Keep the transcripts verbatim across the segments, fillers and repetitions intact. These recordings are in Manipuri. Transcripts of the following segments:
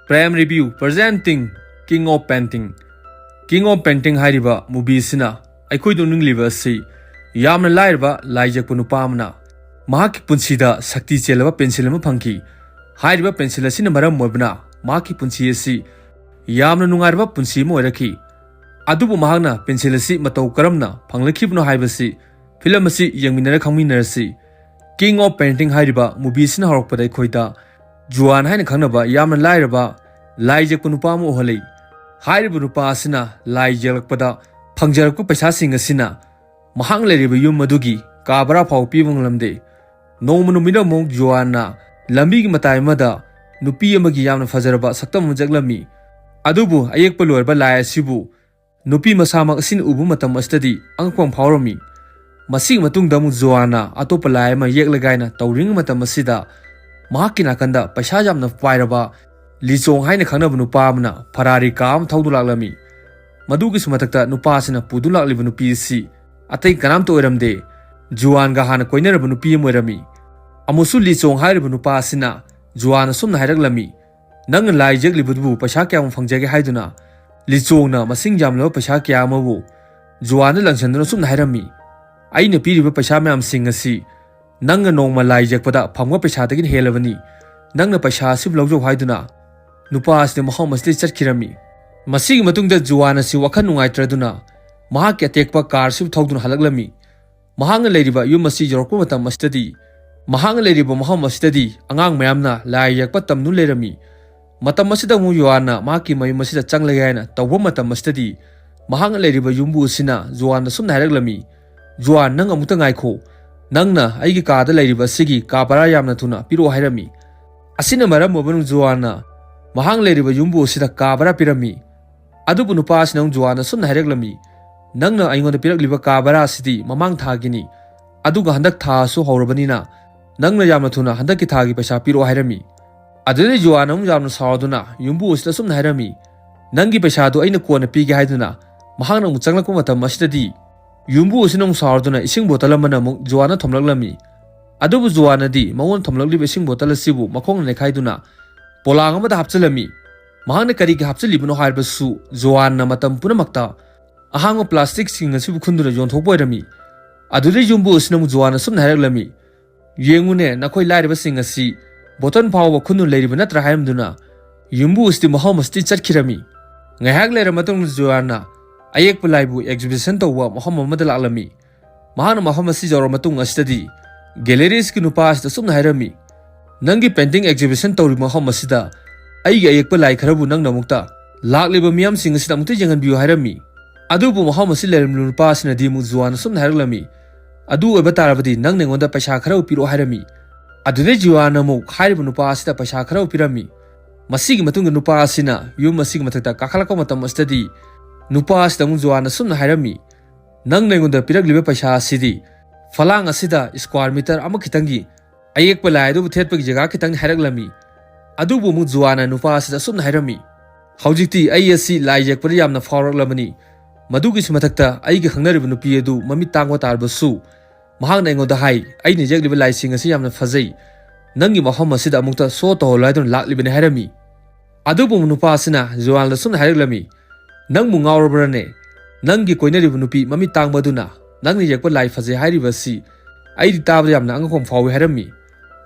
Prime Review presenting King of Painting꯫ King of Painting ꯍꯥꯏꯔꯤꯕ movie ꯑꯁꯤꯅ ꯑꯩꯈꯣꯏꯗ ꯎꯠꯅꯤꯡꯂꯤꯕ ꯑꯁꯤ ꯌꯥꯝꯅ ꯂꯥꯏꯔꯕ ꯂꯥꯏ ꯌꯦꯛꯄ ꯅꯨꯄꯥ ꯑꯃꯅ ꯃꯍꯥꯛꯀꯤ ꯄꯨꯟꯁꯤꯗ ꯁꯛꯇꯤ ꯆꯦꯜꯂꯕ pencil ꯑꯃ ꯐꯪꯈꯤ꯫ ꯍꯥꯏꯔꯤꯕ pencil ꯑꯁꯤꯅ ꯃꯔꯝ ꯑꯣꯏꯕꯅ ꯃꯍꯥꯛꯀꯤ ꯄꯨꯟꯁꯤ ꯑꯁꯤ ꯌꯥꯝꯅ ꯅꯨꯡꯉꯥꯏꯔꯕ ꯄꯨꯟꯁꯤ ꯑꯃ ꯑꯣꯏꯔꯛꯈꯤ꯫ ꯑꯗꯨꯕꯨ ꯃꯍꯥꯛꯅ pencil ꯑꯁꯤ ꯃꯇꯧ ꯀꯔꯝꯅ ꯐꯪꯂꯛꯈꯤꯕꯅꯣ ꯍꯥꯏꯕꯁꯤ film ꯑꯁꯤ ꯌꯦꯡꯃꯤꯟꯅꯔ ꯈꯪꯃꯤꯟꯅꯔꯁꯤ꯫ King of Painting ꯍꯥꯏꯔꯤꯕ movie ꯑꯁꯤꯅ ꯍꯧꯔꯛꯄꯗ ꯑꯩꯈꯣꯏꯗ ꯖꯨꯋꯥꯟ ꯍꯥꯏꯅ ꯈꯪꯅꯕ ꯌꯥꯝꯅ ꯂꯥꯏꯔꯕ ꯂꯥꯏ ꯌꯦꯛꯄ ꯅꯨꯄꯥ ꯑꯃ ꯎꯍꯜꯂꯤ꯫ ꯍꯥꯏꯔꯤꯕ ꯅꯨꯄꯥ ꯑꯁꯤꯅ ꯂꯥꯏ ꯌꯦꯛꯂꯛꯄꯗ ꯐꯪꯖꯔꯛꯄ ꯄꯩꯁꯥꯁꯤꯡ ꯑꯁꯤꯅ ꯃꯍꯥꯛ ꯂꯩꯔꯤꯕ ꯌꯨꯝ ꯑꯗꯨꯒꯤ ꯀꯥ ꯚꯔꯥ ꯐꯥꯎꯕ ꯄꯤꯕ ꯉꯝꯂꯝꯗꯦ꯫ ꯅꯣꯡꯃ ꯅꯨꯃꯤꯠ ꯑꯃꯨꯛ ꯖꯨꯋꯥꯟꯅ ꯂꯝꯕꯤꯒꯤ ꯃꯇꯥꯏ ꯑꯃꯗ ꯅꯨꯄꯤ ꯑꯃꯒꯤ ꯌꯥꯝꯅ ꯐꯖꯔꯕ ꯁꯛꯇꯝ ꯑꯃ ꯌꯦꯛꯂꯝꯃꯤ꯫ ꯑꯗꯨꯕꯨ ꯑꯌꯦꯛꯄ ꯂꯣꯏꯔꯕ ꯂꯥꯏ ꯑꯁꯤꯕꯨ ꯅꯨꯄꯤ ꯃꯁꯥꯃꯛ ꯑꯁꯤꯅ ꯎꯕ ꯃꯇꯝ ꯑꯁꯤꯗꯗꯤ ꯑꯉꯛꯄ ꯑꯃ ꯐꯥꯎꯔꯝꯃꯤ꯫ ꯃꯁꯤꯒꯤ ꯃꯇꯨꯡꯗ ꯑꯃꯨꯛ ꯖꯨꯋꯥꯟꯅ ꯑꯇꯣꯞꯄ ꯂꯥꯏ ꯑꯃ ꯌꯦꯛꯂꯒꯦ ꯍꯥꯏꯅ ꯇꯧꯔꯤꯉꯩ ꯃꯇꯝ ꯑꯁꯤꯗ ꯃꯍꯥꯛꯀꯤ ꯅꯥꯀꯟꯗ ꯄꯩꯁꯥ ꯌꯥꯝꯅ ꯄꯥꯏꯔꯕ ꯂꯤꯆꯣꯡ ꯍꯥꯏꯅ ꯈꯪꯅꯕ ꯅꯨꯄꯥ ꯑꯃꯅ Ferrari car ꯑꯃ ꯊꯧꯗꯨꯅ ꯂꯥꯛꯂꯝꯃꯤ꯫ ꯃꯗꯨꯒꯤꯁꯨ ꯃꯊꯛꯇ ꯅꯨꯄꯥ ꯑꯁꯤꯅ ꯄꯨꯗꯨꯅ ꯂꯥꯛꯂꯤꯕ ꯅꯨꯄꯤ ꯑꯁꯤ ꯑꯇꯩ ꯀꯅꯥꯝꯇ ꯑꯣꯏꯔꯝꯗꯦ, ꯖꯨꯋꯥꯟꯒ ꯍꯥꯟꯅ ꯀꯣꯏꯅꯔꯕ ꯅꯨꯄꯤ ꯑꯃ ꯑꯣꯏꯔꯝꯃꯤ꯫ ꯑꯃꯨꯛꯁꯨ ꯂꯤꯆꯣꯡ ꯍꯥꯏꯔꯤꯕ ꯅꯨꯄꯥ ꯑꯁꯤꯅ ꯖꯨꯋꯥꯟ ꯑꯁꯨꯝꯅ ꯍꯥꯏꯔꯛꯂꯝꯃꯤ, "ꯅꯪꯅ ꯂꯥꯏ ꯌꯦꯛꯂꯤꯕꯗꯨꯕꯨ ꯄꯩꯁꯥ ꯀꯌꯥꯃꯨꯛ ꯐꯪꯖꯒꯦ?" ꯍꯥꯏꯗꯨꯅ ꯂꯤꯆꯣꯡꯅ ꯃꯁꯤꯡ ꯌꯥꯝꯂꯕ ꯄꯩꯁꯥ ꯀꯌꯥ ꯑꯃꯕꯨ ꯖꯨꯋꯥꯟꯗ ꯂꯪꯁꯤꯟꯗꯨꯅ ꯑꯁꯨꯝꯅ ꯍꯥꯏꯔꯝꯃꯤ, "ꯑꯩꯅ ꯄꯤꯔꯤꯕ ꯄꯩꯁꯥ ꯃꯌꯥꯝꯁꯤꯡ ꯑꯁꯤ ꯅꯪꯅ ꯅꯣꯡꯃ ꯂꯥꯏ ꯌꯦꯛꯄꯗ ꯐꯪꯕ ꯄꯩꯁꯥꯗꯒꯤꯅ ꯍꯦꯜꯂꯕꯅꯤ꯫ ꯅꯪꯅ ꯄꯩꯁꯥ ꯑꯁꯤꯕꯨ ꯂꯧꯖꯧ" ꯍꯥꯏꯗꯨꯅ ꯅꯨꯄꯥ ꯑꯁꯤꯅ ꯃꯐꯝ ꯑꯁꯤꯗꯒꯤ ꯆꯠꯈꯤꯔꯝꯃꯤ꯫ ꯃꯁꯤꯒꯤ ꯃꯇꯨꯡꯗ ꯖꯨꯋꯥꯟ ꯑꯁꯤ ꯋꯥꯈꯜ ꯅꯨꯡꯉꯥꯏꯇ꯭ꯔꯗꯨꯅ ꯃꯍꯥꯛꯀꯤ ꯑꯇꯦꯛꯄ car ꯑꯁꯤꯕꯨ ꯊꯧꯗꯨꯅ ꯍꯜꯂꯛꯂꯝꯃꯤ꯫ ꯃꯍꯥꯛꯅ ꯂꯩꯔꯤꯕ ꯌꯨꯝ ꯑꯁꯤ ꯌꯧꯔꯛꯄ ꯃꯇꯝ ꯑꯁꯤꯗꯗꯤ, ꯃꯍꯥꯛꯅ ꯂꯩꯔꯤꯕ ꯃꯐꯝ ꯑꯁꯤꯗꯗꯤ ꯑꯉꯥꯡ ꯃꯌꯥꯝꯅ ꯂꯥꯏ ꯌꯦꯛꯄ ꯇꯝꯗꯨꯅ ꯂꯩꯔꯝꯃꯤ꯫ ꯃꯇꯝ ꯑꯁꯤꯗ ꯑꯃꯨꯛ ꯖꯨꯋꯥꯟꯅ ꯃꯍꯥꯛꯀꯤ ꯃꯌꯨꯝ ꯑꯁꯤꯗ ꯆꯪꯂꯒꯦ ꯍꯥꯏꯅ ꯇꯧꯕ ꯃꯇꯝ ꯑꯁꯤꯗꯗꯤ, ꯃꯍꯥꯛꯅ ꯂꯩꯔꯤꯕ ꯌꯨꯝꯕꯨ ꯑꯁꯤꯅ ꯖꯨꯋꯥꯟꯗ ꯁꯨꯝꯅ ꯍꯥꯏꯔꯛꯂꯝꯃꯤ, "ꯖꯨꯋꯥꯟ, ꯅꯪ ꯑꯃꯨꯛꯇ ꯉꯥꯏꯈꯣ꯫ ꯅꯪꯅ ꯑꯩꯒꯤ ꯀꯥꯗ ꯂꯩꯔꯤꯕ ꯑꯁꯤꯒꯤ ꯀꯥ ꯚꯔꯥ ꯌꯥꯝꯅ ꯊꯨꯅ ꯄꯤꯔꯛꯑꯣ" ꯍꯥꯏꯔꯝꯃꯤ꯫ ꯑꯁꯤꯅ ꯃꯔꯝ ꯑꯣꯏꯕꯅ ꯖꯨꯋꯥꯟꯅ ꯃꯍꯥꯛ ꯂꯩꯔꯤꯕ ꯌꯨꯝꯕꯨ ꯑꯁꯤꯗ ꯀꯥ ꯚꯔꯥ ꯄꯤꯔꯝꯃꯤ꯫ ꯑꯗꯨꯕꯨ ꯅꯨꯄꯥ ꯑꯁꯤꯅ ꯑꯃꯨꯛ ꯖꯨꯋꯥꯟꯗ ꯁꯨꯝꯅ ꯍꯥꯏꯔꯛꯂꯝꯃꯤ, "ꯅꯪꯅ ꯑꯩꯉꯣꯟꯗ ꯄꯤꯔꯛꯂꯤꯕ ꯀꯥ ꯚꯔꯥ ꯑꯁꯤꯗꯤ ꯃꯃꯥꯡ ꯊꯥꯒꯤꯅꯤ, ꯑꯗꯨꯒ ꯍꯟꯗꯛ ꯊꯥꯁꯨ ꯍꯧꯔꯕꯅꯤꯅ ꯅꯪꯅ ꯌꯥꯝꯅ ꯊꯨꯅ ꯍꯟꯗꯛꯀꯤ ꯊꯥꯒꯤ ꯄꯩꯁꯥ ꯄꯤꯔꯛꯑꯣ" ꯍꯥꯏꯔꯝꯃꯤ꯫ ꯑꯗꯨꯗꯩ ꯖꯨꯋꯥꯟ ꯑꯃꯨꯛ ꯌꯥꯝꯅ ꯁꯥꯎꯗꯨꯅ ꯌꯨꯝꯕꯨ ꯑꯁꯤꯗ ꯑꯁꯨꯝꯅ ꯍꯥꯏꯔꯝꯃꯤ, "ꯅꯪꯒꯤ ꯄꯩꯁꯥꯗꯨ ꯑꯩꯅ ꯀꯣꯟꯅ ꯄꯤꯒꯦ" ꯍꯥꯏꯗꯨꯅ ꯃꯍꯥꯛꯅ ꯑꯃꯨꯛ ꯆꯪꯂꯛꯄ ꯃꯇꯝ ꯑꯁꯤꯗꯗꯤ ꯌꯨꯝꯕꯨ ꯑꯁꯤꯅ ꯑꯃꯨꯛ ꯁꯥꯎꯔꯗꯨꯅ ꯏꯁꯤꯡ bottle ꯑꯃꯅ ꯑꯃꯨꯛ ꯖꯨꯋꯥꯟꯗ ꯊꯣꯝꯂꯛꯂꯝꯃꯤ꯫ ꯑꯗꯨꯕꯨ ꯖꯨꯋꯥꯟꯅꯗꯤ ꯃꯉꯣꯟꯗ ꯊꯣꯝꯂꯛꯂꯤꯕ ꯏꯁꯤꯡ bottle ꯑꯁꯤꯕꯨ ꯃꯈꯣꯡꯅ ꯅꯩꯈꯥꯏꯗꯨꯅ ꯄꯣꯂꯥꯡ ꯑꯃꯗ ꯍꯥꯞꯆꯤꯜꯂꯝꯃꯤ꯫ ꯃꯍꯥꯛꯅ ꯀꯔꯤꯒꯤ ꯍꯥꯞꯆꯤꯜꯂꯤꯕꯅꯣ ꯍꯥꯏꯔꯕꯁꯨ ꯖꯣꯋꯥꯟꯅ ꯃꯇꯝ ꯄꯨꯝꯅꯃꯛꯇ ꯑꯍꯥꯡꯕ ꯄ꯭ꯂꯥꯁꯇꯤꯛꯁꯤꯡ ꯑꯁꯤꯕꯨ ꯈꯨꯟꯗꯨꯅ ꯌꯣꯟꯊꯣꯛꯄ ꯑꯣꯏꯔꯝꯃꯤ꯫ ꯑꯗꯨꯗꯩ ꯌꯨꯝꯕꯨ ꯑꯁꯤꯅ ꯑꯃꯨꯛ ꯖꯣꯋꯥꯟ ꯑꯁꯨꯝꯅ ꯍꯥꯏꯔꯛꯂꯝꯃꯤ, "ꯌꯦꯡꯉꯨꯅꯦ, ꯅꯈꯣꯏ ꯂꯥꯏꯔꯕꯁꯤꯡ ꯑꯁꯤ ꯕꯣꯇꯜ ꯐꯥꯎꯕ ꯈꯨꯟꯗꯨꯅ ꯂꯩꯔꯤꯕ ꯅꯠꯇ꯭ꯔꯥ?" ꯍꯥꯏꯔꯝꯗꯨꯅ ꯌꯨꯝꯕꯨ ꯑꯁꯤꯗꯤ ꯃꯐꯝ ꯑꯁꯤꯗꯒꯤ ꯆꯠꯈꯤꯔꯝꯃꯤ꯫ ꯉꯥꯏꯍꯥꯛ ꯂꯩꯔ ꯃꯇꯨꯡꯗ ꯖꯣꯋꯥꯟꯅ ꯑꯌꯦꯛꯄ ꯂꯥꯏꯕꯨ ꯑꯦꯛꯖꯤꯕꯤꯁꯟ ꯇꯧꯕ ꯃꯐꯝ ꯑꯃꯗ ꯂꯥꯛꯂꯝꯃꯤ꯫ ꯃꯍꯥꯛꯅ ꯃꯐꯝ ꯑꯁꯤ ꯌꯧꯔꯕ ꯃꯇꯨꯡ ꯑꯁꯤꯗꯗꯤ ꯒꯦꯂꯔꯤ ꯑꯁꯤꯒꯤ ꯅꯨꯄꯥ ꯑꯁꯤꯗ ꯑꯁꯨꯝꯅ ꯍꯥꯏꯔꯝꯃꯤ, "ꯅꯪꯒꯤ ꯄꯦꯟꯇꯤꯡ ꯑꯦꯛꯖꯤꯕꯤꯁꯟ ꯇꯧꯔꯤꯕ ꯃꯐꯝ ꯑꯁꯤꯗ ꯑꯩꯒꯤ ꯑꯌꯦꯛꯄ ꯂꯥꯏ ꯈꯔꯕꯨ ꯅꯪꯅ ꯑꯃꯨꯛꯇ ꯂꯥꯛꯂꯤꯕ ꯃꯤꯌꯥꯝꯁꯤꯡ ꯑꯁꯤꯗ ꯑꯃꯨꯛꯇ ꯌꯦꯡꯍꯟꯕꯤꯌꯨ" ꯍꯥꯏꯔꯝꯃꯤ꯫ ꯑꯗꯨꯕꯨ ꯃꯐꯝ ꯑꯁꯤ ꯂꯩꯔꯝꯂꯤꯕ ꯅꯨꯄꯥ ꯑꯁꯤꯅꯗꯤ ꯑꯃꯨꯛ ꯖꯨꯋꯥꯟ ꯑꯁꯨꯝꯅ ꯍꯥꯏꯔꯛꯂꯝꯃꯤ, "ꯑꯗꯨ ꯑꯣꯏꯕ ꯇꯥꯔꯕꯗꯤ ꯅꯪꯅ ꯑꯩꯉꯣꯟꯗ ꯄꯩꯁꯥ ꯈꯔ ꯄꯤꯔꯛꯑꯣ" ꯍꯥꯏꯔꯝꯃꯤ꯫ ꯑꯗꯨꯗꯩ ꯖꯨꯋꯥꯟꯅ ꯑꯃꯨꯛ ꯍꯥꯏꯔꯤꯕ ꯅꯨꯄꯥ ꯑꯁꯤꯗ ꯄꯩꯁꯥ ꯈꯔ ꯄꯤꯔꯝꯃꯤ꯫ ꯃꯁꯤꯒꯤ ꯃꯇꯨꯡꯗ ꯅꯨꯄꯥ ꯑꯁꯤꯅ ꯌꯨꯝ ꯑꯁꯤꯒꯤ ꯃꯊꯛꯇ ꯀꯥꯈꯠꯂꯛꯄ ꯃꯇꯝ ꯑꯁꯤꯗꯗꯤ ꯅꯨꯄꯥ ꯑꯁꯤꯗ ꯑꯃꯨꯛ ꯖꯨꯋꯥꯟꯅ ꯑꯁꯨꯝꯅ ꯍꯥꯏꯔꯝꯃꯤ, "ꯅꯪꯅ ꯑꯩꯉꯣꯟꯗ ꯄꯤꯔꯛꯂꯤꯕ ꯄꯩꯁꯥ ꯑꯁꯤꯗꯤ ꯐꯂꯥꯡ ꯑꯁꯤꯗ ꯁ꯭ꯀ꯭ꯋꯥꯔ ꯃꯤꯇꯔ ꯑꯃꯈꯛꯇꯪꯒꯤ ꯑꯌꯦꯛꯄ ꯂꯥꯏ ꯑꯗꯨꯕꯨ ꯊꯦꯠꯄꯒꯤ ꯖꯒꯥ ꯈꯤꯇꯪꯅꯤ" ꯍꯥꯏꯔꯛꯂꯝꯃꯤ꯫ ꯑꯗꯨꯕꯨ ꯑꯃꯨꯛ ꯖꯨꯋꯥꯟꯅ ꯅꯨꯄꯥ ꯑꯁꯤꯗ ꯑꯁꯨꯝꯅ ꯍꯥꯏꯔꯝꯃꯤ, "ꯍꯧꯖꯤꯛꯇꯤ ꯑꯩ ꯑꯁꯤ ꯂꯥꯏ ꯌꯦꯛꯄꯗ ꯌꯥꯝꯅ ꯐꯥꯎꯔꯛꯂꯕꯅꯤ꯫ ꯃꯗꯨꯒꯤꯁꯨ ꯃꯊꯛꯇ ꯑꯩꯒꯤ ꯈꯪꯅꯔꯤꯕ ꯅꯨꯄꯤ ꯑꯗꯨ ꯃꯃꯤꯠ ꯇꯥꯡꯕ ꯇꯥꯔꯕꯁꯨ ꯃꯍꯥꯛꯅ ꯑꯩꯉꯣꯟꯗ ꯍꯥꯏ, ꯑꯩꯅ ꯌꯦꯛꯂꯤꯕ ꯂꯥꯏꯁꯤꯡ ꯑꯁꯤ ꯌꯥꯝꯅ ꯐꯖꯩ, ꯅꯪꯒꯤ ꯃꯐꯝ ꯑꯁꯤꯗ ꯑꯃꯨꯛꯇ ꯁꯣ ꯇꯧꯍꯜꯂꯣ ꯍꯥꯏꯗꯨꯅ ꯂꯥꯛꯂꯤꯕꯅꯤ" ꯍꯥꯏꯔꯝꯃꯤ꯫ ꯑꯗꯨꯕꯨ ꯅꯨꯄꯥ ꯑꯁꯤꯅ ꯖꯨꯋꯥꯟꯗ ꯁꯨꯝꯅ ꯍꯥꯏꯔꯛꯂꯝꯃꯤ, "ꯅꯪꯕꯨ ꯉꯥꯎꯔꯕ꯭ꯔꯅꯦ? ꯅꯪꯒꯤ ꯀꯣꯏꯅꯔꯤꯕ ꯅꯨꯄꯤ ꯃꯃꯤꯠ ꯇꯥꯡꯕ ꯑꯗꯨꯅ ꯅꯪꯅ ꯌꯦꯛꯄ ꯂꯥꯏ ꯐꯖꯩ ꯍꯥꯏꯔꯤꯕ ꯑꯁꯤ ꯑꯩꯗꯤ ꯇꯥꯕꯗ ꯌꯥꯝꯅ ꯑꯉꯛꯄ ꯑꯃ ꯐꯥꯎꯏ" ꯍꯥꯏꯔꯝꯃꯤ꯫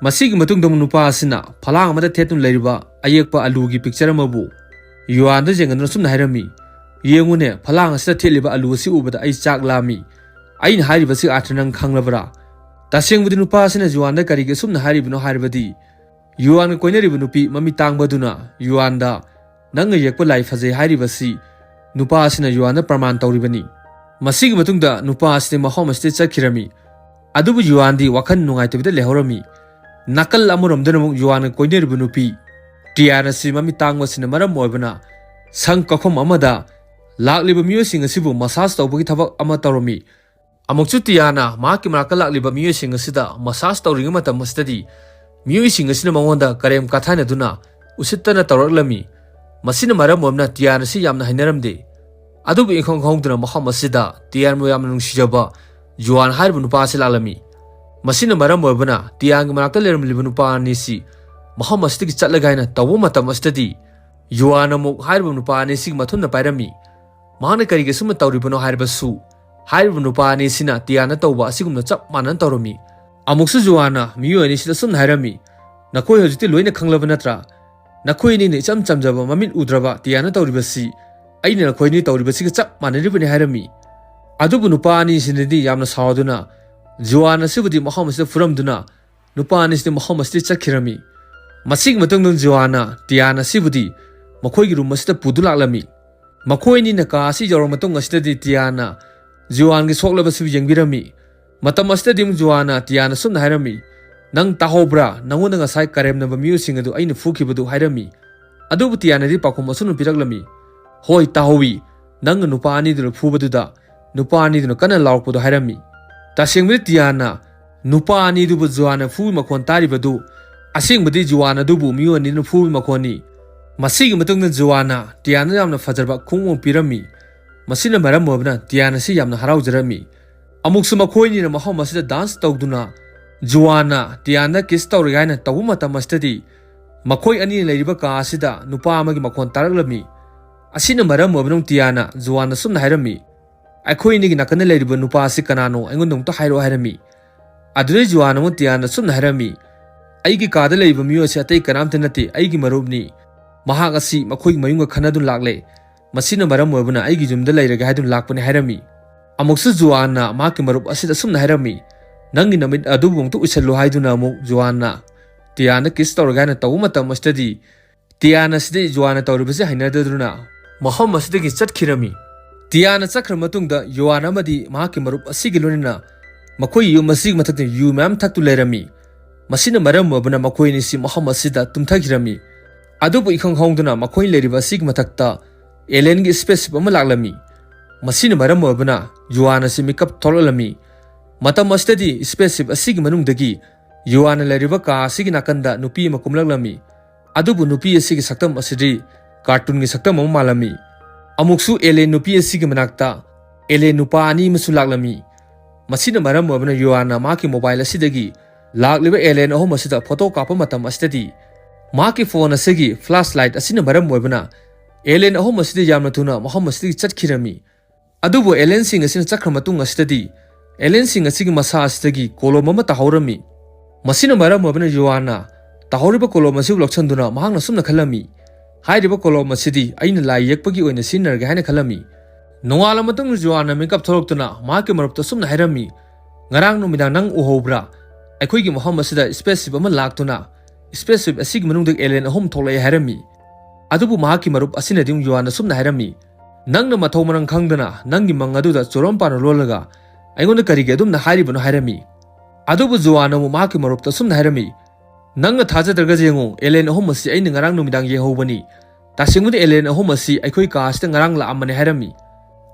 ꯃꯁꯤꯒꯤ ꯃꯇꯨꯡꯗ ꯑꯃꯨꯛ ꯅꯨꯄꯥ ꯑꯁꯤꯅ ꯐꯂꯥꯡ ꯑꯃꯗ ꯊꯦꯠꯇꯨꯅ ꯂꯩꯔꯤꯕ ꯑꯌꯦꯛꯄ ꯑꯂꯨꯒꯤ ꯄꯤꯛꯆꯔ ꯑꯃꯕꯨ ꯌꯨꯋꯥꯟꯗ ꯌꯦꯡꯍꯟꯗꯨꯅ ꯁꯨꯝꯅ ꯍꯥꯏꯔꯝꯃꯤ, "ꯌꯦꯡꯉꯨꯅꯦ, ꯐꯂꯥꯡ ꯑꯁꯤꯗ ꯊꯦꯠꯂꯤꯕ ꯑꯂꯨ ꯑꯁꯤ ꯎꯕꯗ ꯑꯩ ꯆꯥꯛ ꯂꯥꯝꯃꯤ꯫ ꯑꯩꯅ ꯍꯥꯏꯔꯤꯕꯁꯤ ꯑꯥꯔꯊ ꯅꯪ ꯈꯪꯂꯕ꯭ꯔꯥ? ꯇꯁꯦꯡꯕꯗꯤ ꯅꯨꯄꯥ ꯑꯁꯤꯅ ꯌꯨꯋꯥꯟꯗ ꯀꯔꯤꯒꯤ ꯑꯁꯨꯝꯅ ꯍꯥꯏꯔꯤꯕꯅꯣ ꯍꯥꯏꯔꯕꯗꯤ ꯌꯨꯋꯥꯟꯒ ꯀꯣꯏꯅꯔꯤꯕ ꯅꯨꯄꯤ ꯃꯃꯤꯠ ꯇꯥꯡꯕ ꯑꯗꯨꯅ ꯌꯨꯋꯥꯟꯗ ꯅꯪꯅ ꯌꯦꯛꯄ ꯂꯥꯏ ꯐꯖꯩ ꯍꯥꯏꯔꯤꯕꯁꯤ ꯅꯨꯄꯥ ꯑꯁꯤꯅ ꯌꯨꯋꯥꯟꯗ ꯄ꯭ꯔꯃꯥꯟ ꯇꯧꯔꯤꯕꯅꯤ"꯫ ꯃꯁꯤꯒꯤ ꯃꯇꯨꯡꯗ ꯅꯨꯄꯥ ꯑꯁꯤꯗꯤ ꯃꯐꯝ ꯑꯁꯤꯗ ꯆꯠꯈꯤꯔꯝꯃꯤ꯫ ꯑꯗꯨꯕꯨ ꯌꯨꯋꯥꯟꯗꯤ ꯋꯥꯈꯜ ꯅꯨꯡꯉꯥꯏꯇꯕꯤꯗ ꯂꯩꯍꯧꯔꯝꯃꯤ꯫ ꯅꯥꯀꯜ ꯑꯃꯔꯣꯝꯗꯅ ꯑꯃꯨꯛ ꯌꯨꯋꯥꯟꯒ ꯀꯣꯏꯅꯔꯤꯕ ꯅꯨꯄꯤ ꯇꯤꯌꯥꯟ ꯑꯁꯤ ꯃꯃꯤꯠ ꯇꯥꯡꯕꯁꯤꯅ ꯃꯔꯝ ꯑꯣꯏꯕꯅ ꯁꯪ ꯀꯛꯐꯝ ꯑꯃꯗ ꯂꯥꯛꯂꯤꯕ ꯃꯤꯑꯣꯏꯁꯤꯡ ꯑꯁꯤꯕꯨ ꯃꯁꯥꯖ ꯇꯧꯕꯒꯤ ꯊꯕꯛ ꯑꯃ ꯇꯧꯔꯝꯃꯤ꯫ ꯑꯃꯨꯛꯁꯨ ꯇꯤꯌꯥꯅ ꯃꯍꯥꯛꯀꯤ ꯃꯅꯥꯛꯇ ꯂꯥꯛꯂꯤꯕ ꯃꯤꯑꯣꯏꯁꯤꯡ ꯑꯁꯤꯗ ꯃꯁꯥꯖ ꯇꯧꯔꯤꯉꯩ ꯃꯇꯝ ꯑꯁꯤꯗꯗꯤ ꯃꯤꯑꯣꯏꯁꯤꯡ ꯑꯁꯤꯅ ꯃꯉꯣꯟꯗ ꯀꯔꯦꯝ ꯀꯊꯥꯏꯅꯗꯨꯅ ꯎꯁꯤꯠꯇꯅ ꯇꯧꯔꯛꯂꯝꯃꯤ꯫ ꯃꯁꯤꯅ ꯃꯔꯝ ꯑꯣꯏꯗꯨꯅ ꯇꯤꯌꯥꯟ ꯑꯁꯤ ꯌꯥꯝꯅ ꯍꯩꯅꯔꯝꯗꯦ꯫ ꯑꯗꯨꯕꯨ ꯏꯪꯈꯪ ꯈꯪꯍꯧꯗꯅ ꯃꯐꯝ ꯑꯁꯤꯗ ꯇꯤꯌꯥꯟꯕꯨ ꯌꯥꯝꯅ ꯅꯨꯡꯁꯤꯖꯕ ꯖꯨꯋꯥꯟ ꯍꯥꯏꯔꯤꯕ ꯅꯨꯄꯥ ꯑꯁꯤ ꯂꯥꯛꯂꯝꯃꯤ꯫ ꯃꯁꯤꯅ ꯃꯔꯝ ꯑꯣꯏꯕꯅ ꯇꯤꯌꯥꯟꯒꯤ ꯃꯅꯥꯛꯇ ꯂꯩꯔꯝꯂꯤꯕ ꯅꯨꯄꯥ ꯑꯅꯤꯁꯤ ꯃꯐꯝ ꯑꯁꯤꯗꯒꯤ ꯆꯠꯂꯒꯦ ꯍꯥꯏꯅ ꯇꯧꯕ ꯃꯇꯝ ꯑꯁꯤꯗꯗꯤ ꯌꯨꯋꯥꯟ ꯑꯃꯨꯛ ꯍꯥꯏꯔꯤꯕ ꯅꯨꯄꯥ ꯑꯅꯤꯁꯤꯒꯤ ꯃꯊꯨꯟꯗ ꯄꯥꯏꯔꯝꯃꯤ꯫ ꯃꯍꯥꯛꯅ ꯀꯔꯤꯒꯤ ꯑꯁꯨꯝꯅ ꯇꯧꯔꯤꯕꯅꯣ ꯍꯥꯏꯔꯕꯁꯨ, ꯍꯥꯏꯔꯤꯕ ꯅꯨꯄꯥ ꯑꯅꯤꯁꯤꯅ ꯇꯤꯌꯥꯅ ꯇꯧꯕ ꯑꯁꯤꯒꯨꯝꯅ ꯆꯞ ꯃꯥꯟꯅꯅ ꯇꯧꯔꯝꯃꯤ꯫ ꯑꯃꯨꯛꯁꯨ ꯖꯨꯋꯥꯟꯅ ꯃꯤꯑꯣꯏ ꯑꯅꯤꯁꯤꯗ ꯑꯁꯨꯝꯅ ꯍꯥꯏꯔꯝꯃꯤ, "ꯅꯈꯣꯏ ꯍꯧꯖꯤꯛꯇꯤ ꯂꯣꯏꯅ ꯈꯪꯂꯕ ꯅꯠꯇ꯭ꯔꯥ? ꯅꯈꯣꯏ ꯑꯅꯤꯅ ꯏꯆꯝ ꯆꯝꯖꯕ ꯃꯃꯤꯠ ꯎꯗ꯭ꯔꯕ ꯇꯤꯌꯥꯅ ꯇꯧꯔꯤꯕꯁꯤ ꯑꯩꯅ ꯅꯈꯣꯏ ꯑꯅꯤ ꯇꯧꯔꯤꯕꯁꯤꯒ ꯆꯞ ꯃꯥꯟꯅꯔꯤꯕꯅꯤ" ꯍꯥꯏꯔꯝꯃꯤ꯫ ꯑꯗꯨꯕꯨ ꯅꯨꯄꯥ ꯑꯅꯤꯁꯤꯅꯗꯤ ꯌꯥꯝꯅ ꯁꯥꯎꯗꯨꯅ ꯖꯨꯋꯥꯟ ꯑꯁꯤꯕꯨꯗꯤ ꯃꯐꯝ ꯑꯁꯤꯗ ꯐꯨꯔꯝꯗꯨꯅ ꯅꯨꯄꯥ ꯑꯅꯤꯁꯤꯗꯤ ꯃꯐꯝ ꯑꯁꯤꯗꯒꯤ ꯆꯠꯈꯤꯔꯝꯃꯤ꯫ ꯃꯁꯤꯒꯤ ꯃꯇꯨꯡꯗ ꯖꯨꯋꯥꯟꯅ ꯇꯤꯌꯥꯟ ꯑꯁꯤꯕꯨꯗꯤ ꯃꯈꯣꯏꯒꯤ ꯔꯨꯝ ꯑꯁꯤꯗ ꯄꯨꯗꯨ ꯂꯥꯛꯂꯝꯃꯤ꯫ ꯃꯈꯣꯏ ꯑꯅꯤꯅ ꯀꯥ ꯑꯁꯤ ꯌꯧꯔꯕ ꯃꯇꯨꯡ ꯑꯁꯤꯗꯗꯤ ꯇꯤꯌꯥꯟꯅ ꯖꯨꯋꯥꯟꯒꯤ ꯁꯣꯛꯂꯕꯁꯤꯕꯨ ꯌꯦꯡꯕꯤꯔꯝꯃꯤ꯫ ꯃꯇꯝ ꯑꯁꯤꯗꯗꯤ ꯑꯃꯨꯛ ꯖꯨꯋꯥꯟꯅ ꯇꯤꯌꯥꯟꯅ ꯁꯨꯝꯅ ꯍꯥꯏꯔꯝꯃꯤ, "ꯅꯪ ꯇꯥꯍꯧꯕ꯭ꯔꯥ? ꯅꯪꯉꯣꯟꯗ ꯉꯁꯥꯏ ꯀꯔꯦꯝꯅꯕ ꯃꯤꯑꯣꯏꯁꯤꯡ ꯑꯗꯨ ꯑꯩꯅ ꯐꯨꯈꯤꯕꯗꯨ?" ꯍꯥꯏꯔꯝꯃꯤ꯫ ꯑꯗꯨꯕꯨ ꯇꯤꯌꯥꯟꯅꯗꯤ ꯄꯥꯎꯈꯨꯝ ꯑꯁꯨꯝꯅ ꯄꯤꯔꯛꯂꯝꯃꯤ, "ꯍꯣꯏ, ꯇꯥꯍꯧꯋꯤ꯫ ꯅꯪꯅ ꯅꯨꯄꯥ ꯑꯅꯤꯗꯨꯅ ꯐꯨꯕꯗꯨꯗ ꯅꯨꯄꯥ ꯑꯅꯤꯗꯨꯅ ꯀꯟꯅ ꯂꯥꯎꯔꯛꯄꯗꯨ" ꯍꯥꯏꯔꯝꯃꯤ꯫ ꯇꯁꯦꯡꯕꯗꯤ ꯇꯤꯌꯥꯟꯅ ꯅꯨꯄꯥ ꯑꯅꯤꯗꯨꯕꯨ ꯖꯨꯋꯥꯟꯅ ꯐꯨꯕꯒꯤ ꯃꯈꯣꯟ ꯇꯥꯔꯤꯕꯗꯨ ꯑꯁꯦꯡꯕꯗꯤ ꯖꯨꯋꯥꯟ ꯑꯗꯨꯕꯨ ꯃꯤꯑꯣꯏ ꯑꯅꯤꯗꯨꯅ ꯐꯨꯕꯒꯤ ꯃꯈꯣꯟꯅꯤ꯫ ꯃꯁꯤꯒꯤ ꯃꯇꯨꯡꯗ ꯖꯨꯋꯥꯟꯅ ꯇꯤꯌꯥꯟꯅ ꯌꯥꯝꯅ ꯐꯖꯔꯕ ꯈꯣꯡꯎꯞ ꯑꯃ ꯄꯤꯔꯝꯃꯤ꯫ ꯃꯁꯤꯅ ꯃꯔꯝ ꯑꯣꯏꯕꯅ ꯇꯤꯌꯥꯟ ꯑꯁꯤ ꯌꯥꯝꯅ ꯍꯔꯥꯎꯖꯔꯝꯃꯤ꯫ ꯑꯃꯨꯛꯁꯨ ꯃꯈꯣꯏ ꯑꯅꯤꯅ ꯃꯐꯝ ꯑꯁꯤꯗ ꯗꯥꯟꯁ ꯇꯧꯗꯨꯅ ꯖꯨꯋꯥꯟꯅ ꯇꯤꯌꯥꯟꯗ ꯀꯤꯁ ꯇꯧꯔꯒꯦ ꯍꯥꯏꯅ ꯇꯧꯕ ꯃꯇꯝ ꯑꯁꯤꯗꯗꯤ ꯃꯈꯣꯏ ꯑꯅꯤꯅ ꯂꯩꯔꯤꯕ ꯀꯥ ꯑꯁꯤꯗ ꯅꯨꯄꯥ ꯑꯃꯒꯤ ꯃꯈꯣꯟ ꯇꯥꯔꯛꯂꯝꯃꯤ꯫ ꯑꯁꯤꯅ ꯃꯔꯝ ꯑꯣꯏꯕꯅ ꯇꯤꯌꯥꯟꯅ ꯖꯨꯋꯥꯟꯗ ꯁꯨꯝꯅ ꯍꯥꯏꯔꯝꯃꯤ, "ꯑꯩꯈꯣꯏ ꯑꯅꯤꯒꯤ ꯅꯥꯀꯟꯗ ꯂꯩꯔꯤꯕ ꯅꯨꯄꯥ ꯑꯁꯤ ꯀꯅꯥꯅꯣ? ꯑꯩꯉꯣꯟꯗ ꯑꯃꯨꯛꯇ ꯍꯥꯏꯔꯛꯑꯣ" ꯍꯥꯏꯔꯝꯃꯤ꯫ ꯑꯗꯨꯗꯩ ꯖꯨꯋꯥꯟ ꯑꯃꯨꯛ ꯇꯤꯌꯥꯟꯗ ꯁꯨꯝꯅ ꯍꯥꯏꯔꯝꯃꯤ, "ꯑꯩꯒꯤ ꯀꯥꯗ ꯂꯩꯔꯤꯕ ꯃꯤꯑꯣꯏ ꯑꯁꯤ ꯑꯇꯩ ꯀꯅꯥꯝꯇ ꯅꯠꯇꯦ, ꯑꯩꯒꯤ ꯃꯔꯨꯞꯅꯤ꯫ ꯃꯍꯥꯛ ꯑꯁꯤ ꯃꯈꯣꯏꯒꯤ ꯃꯌꯨꯝꯒ ꯈꯟꯅꯗꯨꯅ ꯂꯥꯛꯂꯦ꯫ ꯃꯁꯤꯅ ꯃꯔꯝ ꯑꯣꯏꯕꯅ ꯑꯩꯒꯤ ꯌꯨꯝꯗ ꯂꯩꯔꯒꯦ ꯍꯥꯏꯗꯨꯅ ꯂꯥꯛꯄꯅꯤ" ꯍꯥꯏꯔꯝꯃꯤ꯫ ꯑꯃꯨꯛꯁꯨ ꯖꯨꯋꯥꯟꯅ ꯃꯍꯥꯛꯀꯤ ꯃꯔꯨꯞ ꯑꯁꯤꯗ ꯑꯁꯨꯝꯅ ꯍꯥꯏꯔꯝꯃꯤ, "ꯅꯪꯒꯤ ꯅꯃꯤꯠ ꯑꯗꯨꯕꯨ ꯑꯃꯨꯛꯇ ꯎꯏꯁꯜꯂꯨ" ꯍꯥꯏꯗꯨꯅ ꯑꯃꯨꯛ ꯖꯨꯋꯥꯟꯅ ꯇꯤꯌꯥꯟꯗ ꯀꯤꯁ ꯇꯧꯔꯒꯦ ꯍꯥꯏꯅ ꯇꯧꯕ ꯃꯇꯝ ꯑꯁꯤꯗꯗꯤ ꯇꯤꯌꯥꯟ ꯑꯁꯤꯗꯤ ꯖꯨꯋꯥꯟꯅ ꯇꯧꯔꯤꯕꯁꯤ ꯍꯩꯅꯗꯗꯨꯅ ꯃꯐꯝ ꯑꯁꯤꯗꯒꯤ ꯆꯠꯈꯤꯔꯝꯃꯤ꯫ ꯇꯤꯌꯥꯟꯅ ꯆꯠꯈ꯭ꯔ ꯃꯇꯨꯡꯗ ꯌꯨꯋꯥꯟ ꯑꯃꯗꯤ ꯃꯍꯥꯛꯀꯤ ꯃꯔꯨꯞ ꯑꯁꯤꯒꯤ ꯂꯣꯏꯅꯅ ꯃꯈꯣꯏꯒꯤ ꯌꯨꯝ ꯑꯁꯤꯒꯤ ꯃꯊꯛꯇ ꯌꯨ ꯃꯌꯥꯝ ꯊꯛꯇꯨ ꯂꯩꯔꯝꯃꯤ꯫ ꯃꯁꯤꯅ ꯃꯔꯝ ꯑꯣꯏꯕꯅ ꯃꯈꯣꯏ ꯑꯅꯤꯁꯤ ꯃꯐꯝ ꯑꯁꯤꯗ ꯇꯨꯝꯊꯈꯤꯔꯝꯃꯤ꯫ ꯑꯗꯨꯕꯨ ꯏꯈꯪ ꯈꯪꯍꯧꯗꯅ ꯃꯈꯣꯏ ꯂꯩꯔꯤꯕ ꯑꯁꯤꯒꯤ ꯃꯊꯛꯇ ꯑꯦꯂꯦꯟꯒꯤ ꯁ꯭ꯄꯦꯁꯁꯤꯞ ꯑꯃ ꯂꯥꯛꯂꯝꯃꯤ꯫ ꯃꯁꯤꯅ ꯃꯔꯝ ꯑꯣꯏꯕꯅ ꯌꯨꯋꯥꯟ ꯑꯁꯤ ꯃꯤꯀꯞ ꯊꯣꯛꯂꯛꯂꯝꯃꯤ꯫ ꯃꯇꯝ ꯑꯁꯤꯗꯗꯤ ꯁ꯭ꯄꯦꯁꯁꯤꯞ ꯑꯁꯤꯒꯤ ꯃꯅꯨꯡꯗꯒꯤ ꯌꯨꯋꯥꯟꯅ ꯂꯩꯔꯤꯕ ꯀꯥ ꯑꯁꯤꯒꯤ ꯅꯥꯀꯟꯗ ꯅꯨꯄꯤ ꯑꯃ ꯀꯨꯝꯂꯛꯂꯝꯃꯤ꯫ ꯑꯗꯨꯕꯨ ꯅꯨꯄꯤ ꯑꯁꯤꯒꯤ ꯁꯛꯇꯝ ꯑꯁꯤꯗꯤ ꯀꯥꯔꯇꯨꯟꯒꯤ ꯁꯛꯇꯝ ꯑꯃ ꯃꯥꯜꯂꯝꯃꯤ꯫ ꯑꯃꯨꯛꯁꯨ ꯑꯦꯂꯦꯟ ꯅꯨꯄꯤ ꯑꯁꯤꯒꯤ ꯃꯅꯥꯛꯇ ꯑꯦꯂꯦꯟ ꯅꯨꯄꯥ ꯑꯅꯤ ꯑꯃꯁꯨ ꯂꯥꯛꯂꯝꯃꯤ꯫ ꯃꯁꯤꯅ ꯃꯔꯝ ꯑꯣꯏꯕꯅ ꯌꯨꯋꯥꯟꯅ ꯃꯍꯥꯛꯀꯤ ꯃꯣꯕꯥꯏꯜ ꯑꯁꯤꯗꯒꯤ ꯂꯥꯛꯂꯤꯕ ꯑꯦꯂꯦꯟ ꯑꯍꯨꯝ ꯑꯁꯤꯗ ꯐꯣꯇꯣ ꯀꯥꯞꯄ ꯃꯇꯝ ꯑꯁꯤꯗꯗꯤ ꯃꯍꯥꯛꯀꯤ ꯐꯣꯟ ꯑꯁꯤꯒꯤ ꯐ꯭ꯂꯥꯁ ꯂꯥꯏꯠ ꯑꯁꯤꯅ ꯃꯔꯝ ꯑꯣꯏꯕꯅ ꯑꯦꯂꯦꯟ ꯑꯍꯨꯝ ꯑꯁꯤꯗꯤ ꯌꯥꯝꯅ ꯊꯨꯅ ꯃꯐꯝ ꯑꯁꯤꯗꯒꯤ ꯆꯠꯈꯤꯔꯝꯃꯤ꯫ ꯑꯗꯨꯕꯨ ꯑꯦꯂꯦꯟꯁꯤꯡ ꯑꯁꯤꯅ ꯆꯠꯈ꯭ꯔ ꯃꯇꯨꯡ ꯑꯁꯤꯗꯗꯤ ꯑꯦꯂꯦꯟꯁꯤꯡ ꯑꯁꯤꯒꯤ ꯃꯁꯥ ꯑꯁꯤꯗꯒꯤ ꯀꯣꯂꯣꯝ ꯑꯃ ꯇꯥꯍꯧꯔꯝꯃꯤ꯫ ꯃꯁꯤꯅ ꯃꯔꯝ ꯑꯣꯏꯕꯅ ꯌꯣꯍꯥꯟꯅ ꯇꯥꯍꯧꯔꯤꯕ ꯀꯣꯂꯣꯝ ꯑꯁꯤꯕꯨ ꯂꯧꯁꯤꯟꯗꯨꯅ ꯃꯍꯥꯛꯅ ꯁꯨꯝꯅ ꯈꯜꯂꯝꯃꯤ, "ꯍꯥꯏꯔꯤꯕ ꯀꯣꯂꯣꯝ ꯑꯁꯤꯗꯤ ꯑꯩꯅ ꯂꯥꯏ ꯌꯦꯛꯄꯒꯤ ꯑꯣꯏꯅ ꯁꯤꯖꯤꯟꯅꯔꯒꯦ" ꯍꯥꯏꯅ ꯈꯜꯂꯝꯃꯤ꯫ ꯅꯣꯡꯉꯥꯜꯂ ꯃꯇꯨꯡꯗ ꯌꯣꯍꯥꯟꯅ ꯃꯤꯀꯞ ꯊꯣꯛꯂꯛꯇꯨꯅ ꯃꯍꯥꯛꯀꯤ ꯃꯔꯨꯞꯇ ꯁꯨꯝꯅ ꯍꯥꯏꯔꯝꯃꯤ, "ꯉꯔꯥꯡ ꯅꯨꯃꯤꯗꯥꯡ ꯅꯪ ꯎꯍꯧꯕ꯭ꯔꯥ? ꯑꯩꯈꯣꯏꯒꯤ ꯃꯐꯝ ꯑꯁꯤꯗ ꯁ꯭ꯄꯦꯁ ꯁꯤꯞ ꯑꯃ ꯂꯥꯛꯇꯨꯅ ꯁ꯭ꯄꯦꯁ ꯁꯤꯞ ꯑꯁꯤꯒꯤ ꯃꯅꯨꯡꯗ ꯑꯦꯂꯦꯟ ꯑꯍꯨꯝ ꯊꯣꯛꯂꯛꯑꯦ" ꯍꯥꯏꯔꯝꯃꯤ꯫ ꯑꯗꯨꯕꯨ ꯃꯍꯥꯛꯀꯤ ꯃꯔꯨꯞ ꯑꯁꯤꯅꯗꯤ ꯌꯣꯍꯥꯟꯅ ꯁꯨꯝꯅ ꯍꯥꯏꯔꯝꯃꯤ, "ꯅꯪꯅ ꯃꯊꯧ ꯃꯔꯝ ꯈꯪꯗꯅ ꯅꯪꯒꯤ ꯃꯪ ꯑꯗꯨꯗ ꯆꯣꯔꯝꯄꯥꯅ ꯂꯣꯜꯂꯒ ꯑꯩꯉꯣꯟꯗ ꯀꯔꯤꯒꯤ ꯑꯗꯨꯝꯅ ꯍꯥꯏꯔꯤꯕꯅꯣ?" ꯍꯥꯏꯔꯝꯃꯤ꯫ ꯑꯗꯨꯕꯨ ꯖꯣꯍꯥꯟꯅ ꯑꯃꯨꯛ ꯃꯍꯥꯛꯀꯤ ꯃꯔꯨꯞꯇ ꯁꯨꯝꯅ ꯍꯥꯏꯔꯝꯃꯤ, "ꯅꯪꯅ ꯊꯥꯖꯗ꯭ꯔꯒ ꯌꯦꯡꯉꯨ, ꯑꯦꯂꯦꯟ ꯑꯍꯨꯝ ꯑꯁꯤ ꯑꯩꯅ ꯉꯔꯥꯡ ꯅꯨꯃꯤꯗꯥꯡ ꯌꯦꯡꯍꯧꯕꯅꯤ꯫ ꯇꯁꯦꯡꯕꯗꯤ ꯑꯦꯂꯦꯟ ꯑꯍꯨꯝ ꯑꯁꯤ ꯑꯩꯈꯣꯏ ꯀꯥ ꯑꯁꯤꯗ ꯉꯔꯥꯡ ꯂꯥꯛꯑꯝꯕꯅꯤ" ꯍꯥꯏꯔꯝꯃꯤ꯫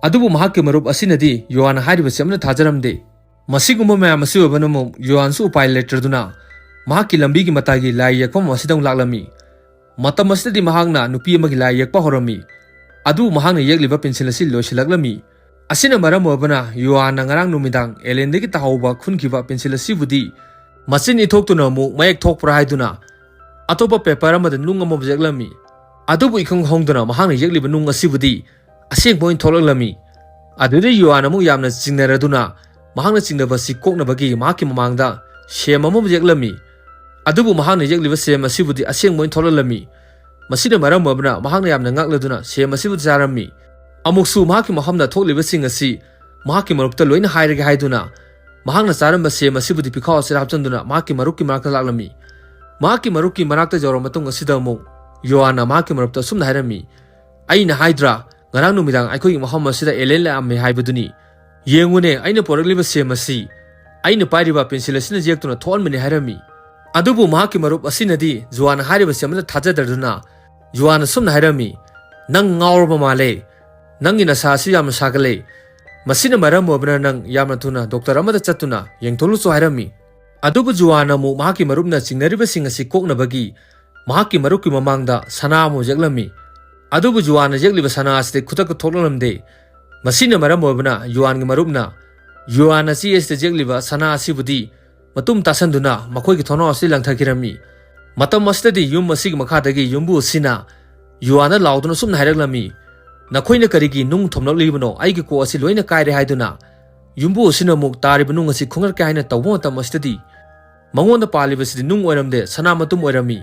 ꯑꯗꯨꯕꯨ ꯃꯍꯥꯛꯀꯤ ꯃꯔꯨꯞ ꯑꯁꯤꯅꯗꯤ ꯌꯣꯍꯥꯟꯅ ꯍꯥꯏꯔꯤꯕꯁꯤ ꯑꯃꯠꯇ ꯊꯥꯖꯔꯝꯗꯦ꯫ ꯃꯁꯤꯒꯨꯝꯕ ꯃꯌꯥꯝ ꯑꯁꯤ ꯑꯣꯏꯕꯅ ꯑꯃꯨꯛ ꯌꯣꯍꯥꯟꯁꯨ ꯎꯄꯥꯏ ꯂꯩꯇ꯭ꯔꯗꯨꯅ ꯃꯍꯥꯛꯀꯤ ꯂꯝꯕꯤꯒꯤ ꯃꯇꯥꯏꯒꯤ ꯂꯥꯏ ꯌꯦꯛꯐꯝ ꯑꯁꯤꯗ ꯑꯃꯨꯛ ꯂꯥꯛꯂꯝꯃꯤ꯫ ꯃꯇꯝ ꯑꯁꯤꯗꯗꯤ ꯃꯍꯥꯛꯅ ꯅꯨꯄꯤ ꯑꯃꯒꯤ ꯂꯥꯏ ꯌꯦꯛꯄ ꯍꯧꯔꯝꯃꯤ꯫ ꯑꯗꯨꯕꯨ ꯃꯍꯥꯛꯅ ꯌꯦꯛꯂꯤꯕ ꯄꯦꯟꯁꯤꯜ ꯑꯁꯤ ꯂꯣꯏꯁꯤꯜꯂꯛꯂꯝꯃꯤ꯫ ꯑꯁꯤꯅ ꯃꯔꯝ ꯑꯣꯏꯕꯅ ꯌꯣꯍꯥꯟꯅ ꯉꯔꯥꯡ ꯅꯨꯃꯤꯗꯥꯡ ꯑꯦꯂꯦꯟꯗꯒꯤ ꯇꯥꯍꯧꯕ ꯈꯨꯟꯈꯤꯕ ꯄꯦꯟꯁꯤꯜ ꯑꯁꯤꯕꯨꯗꯤ ꯃꯆꯤꯟ ꯏꯊꯣꯛꯇꯨꯅ ꯑꯃꯨꯛ ꯃꯌꯦꯛ ꯊꯣꯛꯄ꯭ꯔꯥ ꯍꯥꯏꯗꯨꯅ ꯑꯇꯣꯞꯄ ꯄꯦꯄꯔ ꯑꯃꯗ ꯅꯨꯡ ꯑꯃꯕꯨ ꯌꯦꯛꯂꯝꯃꯤ꯫ ꯑꯗꯨꯕꯨ ꯏꯈꯪ ꯈꯪꯍꯧꯗꯅ ꯃꯍꯥꯛꯅ ꯌꯦꯛꯂꯤꯕ ꯅꯨꯡ ꯑꯁꯤꯕꯨꯗꯤ ꯑꯁꯦꯡꯕ ꯑꯣꯏꯅ ꯊꯣꯛꯂꯛꯂꯝꯃꯤ꯫ ꯑꯗꯨꯗ ꯌꯣꯍꯥꯟ ꯑꯃꯨꯛ ꯌꯥꯝꯅ ꯆꯤꯡꯅꯔꯗꯨꯅ ꯃꯍꯥꯛꯅ ꯆꯤꯡꯅꯕ ꯑꯁꯤ ꯀꯣꯛꯅꯕꯒꯤ ꯃꯍꯥꯛꯀꯤ ꯃꯃꯥꯡꯗ ꯁꯦꯝ ꯑꯃꯕꯨ ꯌꯦꯛꯂꯝꯃꯤ꯫ ꯑꯗꯨꯕꯨ ꯃꯍꯥꯛꯅ ꯌꯦꯛꯂꯤꯕ ꯁꯦꯝ ꯑꯁꯤꯕꯨꯗꯤ ꯑꯁꯦꯡꯕ ꯑꯣꯏꯅ ꯊꯣꯛꯂꯛꯂꯝꯃꯤ꯫ ꯃꯁꯤꯅ ꯃꯔꯝ ꯑꯣꯏꯕꯅ ꯃꯍꯥꯛꯅ ꯌꯥꯝꯅ ꯉꯛꯂꯗꯨꯅ ꯁꯦꯝ ꯑꯁꯤꯕꯨ ꯆꯥꯔꯝꯃꯤ꯫ ꯑꯃꯨꯛꯁꯨ ꯃꯍꯥꯛꯀꯤ ꯃꯐꯝꯗ ꯊꯣꯛꯂꯤꯕꯁꯤꯡ ꯑꯁꯤ ꯃꯍꯥꯛꯀꯤ ꯃꯔꯨꯞꯇ ꯂꯣꯏꯅ ꯍꯥꯏꯔꯒꯦ ꯍꯥꯏꯗꯨꯅ ꯃꯍꯥꯛꯅ ꯆꯥꯔꯝꯕ ꯁꯦꯝ ꯑꯁꯤꯕꯨꯗꯤ ꯄꯤꯈꯥꯎ ꯑꯁꯤꯗ ꯍꯥꯞꯆꯤꯟꯗꯨꯅ ꯃꯍꯥꯛꯀꯤ ꯃꯔꯨꯞꯀꯤ ꯃꯅꯥꯛꯇ ꯂꯥꯛꯂꯝꯃꯤ꯫ ꯃꯍꯥꯛꯀꯤ ꯃꯔꯨꯞꯀꯤ ꯃꯅꯥꯛꯇ ꯌꯧꯔꯕ ꯃꯇꯨꯡ ꯑꯁꯤꯗ ꯑꯃꯨꯛ ꯌꯣꯍꯥꯟꯅ ꯃꯍꯥꯛꯀꯤ ꯃꯔꯨꯞꯇ ꯑꯁꯨꯝꯅ ꯍꯥꯏꯔꯝꯃꯤ, "ꯑꯩꯅ ꯍꯥꯏꯗ꯭ꯔꯥ, ꯉꯔꯥꯡ ꯅꯨꯃꯤꯗꯥꯡ ꯑꯩꯈꯣꯏꯒꯤ ꯃꯐꯝ ꯑꯁꯤꯗ ꯑꯦꯂꯦꯟ ꯂꯥꯛꯑꯝꯃꯦ ꯍꯥꯏꯕꯗꯨꯅꯤ꯫ ꯌꯦꯡꯉꯨꯅꯦ, ꯑꯩꯅ ꯄꯣꯔꯛꯂꯤꯕ ꯁꯦꯝ ꯑꯁꯤ ꯑꯩꯅ ꯄꯥꯏꯔꯤꯕ ꯄꯦꯟꯁꯤꯜ ꯑꯁꯤꯅ ꯌꯦꯛꯇꯨꯅ ꯊꯣꯛꯍꯟꯕꯅꯤ" ꯍꯥꯏꯔꯝꯃꯤ꯫ ꯑꯗꯨꯕꯨ ꯃꯍꯥꯛꯀꯤ ꯃꯔꯨꯞ ꯑꯁꯤꯅꯗꯤ ꯖꯣꯍꯥꯟꯅ ꯍꯥꯏꯔꯤꯕꯁꯤ ꯑꯃꯠꯇ ꯊꯥꯖꯗ꯭ꯔꯗꯨꯅ ꯖꯣꯍꯥꯟꯅ ꯁꯨꯝꯅ ꯍꯥꯏꯔꯝꯃꯤ, "ꯅꯪ ꯉꯥꯎꯔꯕ ꯃꯥꯜꯂꯦ꯫ ꯅꯪꯒꯤ ꯅꯁꯥ ꯑꯁꯤ ꯌꯥꯝꯅ ꯁꯥꯒꯠꯂꯦ꯫ ꯃꯁꯤꯅ ꯃꯔꯝ ꯑꯣꯏꯕꯅ ꯅꯪ ꯌꯥꯝꯅ ꯊꯨꯅ ꯗꯣꯛꯇꯔ ꯑꯃꯗ ꯆꯠꯇꯨꯅ ꯌꯦꯡꯊꯣꯛꯂꯨꯆꯣ" ꯍꯥꯏꯔꯝꯃꯤ꯫ ꯑꯗꯨꯕꯨ ꯖꯣꯍꯥꯟꯅ ꯑꯃꯨꯛ ꯃꯍꯥꯛꯀꯤ ꯃꯔꯨꯞꯅ ꯆꯤꯡꯅꯔꯤꯕꯁꯤꯡ ꯑꯁꯤ ꯀꯣꯛꯅꯕꯒꯤ ꯃꯍꯥꯛꯀꯤ ꯃꯔꯨꯞꯀꯤ ꯃꯃꯥꯡꯗ ꯁꯅꯥ ꯑꯃ ꯌꯦꯛꯂꯝꯃꯤ꯫ ꯑꯗꯨꯕꯨ ꯖꯣꯍꯥꯟꯅ ꯌꯦꯛꯂꯤꯕ ꯁꯅꯥ ꯑꯁꯤꯗꯤ ꯈꯨꯗꯛꯇ ꯊꯣꯛꯂꯛꯂꯝꯗꯦ꯫ ꯃꯁꯤꯅ ꯃꯔꯝ ꯑꯣꯏꯕꯅ ꯖꯣꯍꯥꯟꯒꯤ ꯃꯔꯨꯞꯅ ꯖꯣꯍꯥꯟꯅ ꯆꯦ ꯑꯁꯤꯗ ꯌꯦꯛꯂꯤꯕ ꯁꯅꯥ ꯑꯁꯤꯕꯨꯗꯤ ꯃꯇꯨꯝ ꯇꯥꯁꯟꯗꯨꯅ ꯃꯈꯣꯏꯒꯤ ꯊꯣꯡꯅꯥꯎ ꯑꯁꯤ ꯂꯪꯊꯈꯤꯔꯝꯃꯤ꯫ ꯃꯇꯝ ꯑꯁꯤꯗꯗꯤ ꯌꯨꯝ ꯑꯁꯤꯒꯤ ꯃꯈꯥꯗꯒꯤ ꯌꯨꯝꯕꯨ ꯑꯁꯤꯅ ꯌꯨꯋꯥꯟꯗ ꯂꯥꯎꯗꯨꯅ ꯁꯨꯝꯅ ꯍꯥꯏꯔꯛꯂꯝꯃꯤ, "ꯅꯈꯣꯏꯅ ꯀꯔꯤꯒꯤ ꯅꯨꯡ ꯊꯣꯝꯂꯛꯂꯤꯕꯅꯣ? ꯑꯩꯒꯤ ꯀꯣꯛ ꯑꯁꯤ ꯂꯣꯏꯅ ꯀꯥꯏꯔꯦ" ꯍꯥꯏꯗꯨꯅ꯫ ꯌꯨꯝꯕꯨ ꯑꯁꯤꯅ ꯑꯃꯨꯛ ꯇꯥꯔꯤꯕ ꯅꯨꯡ ꯑꯁꯤ ꯈꯨꯡꯒꯠꯀꯦ ꯍꯥꯏꯅ ꯇꯧꯕ ꯃꯇꯝ ꯑꯁꯤꯗꯗꯤ ꯃꯉꯣꯟꯗ ꯄꯥꯜꯂꯤꯕꯁꯤꯗꯤ ꯅꯨꯡ ꯑꯣꯏꯔꯝꯗꯦ, ꯁꯅꯥ ꯃꯇꯨꯝ ꯑꯣꯏꯔꯝꯃꯤ꯫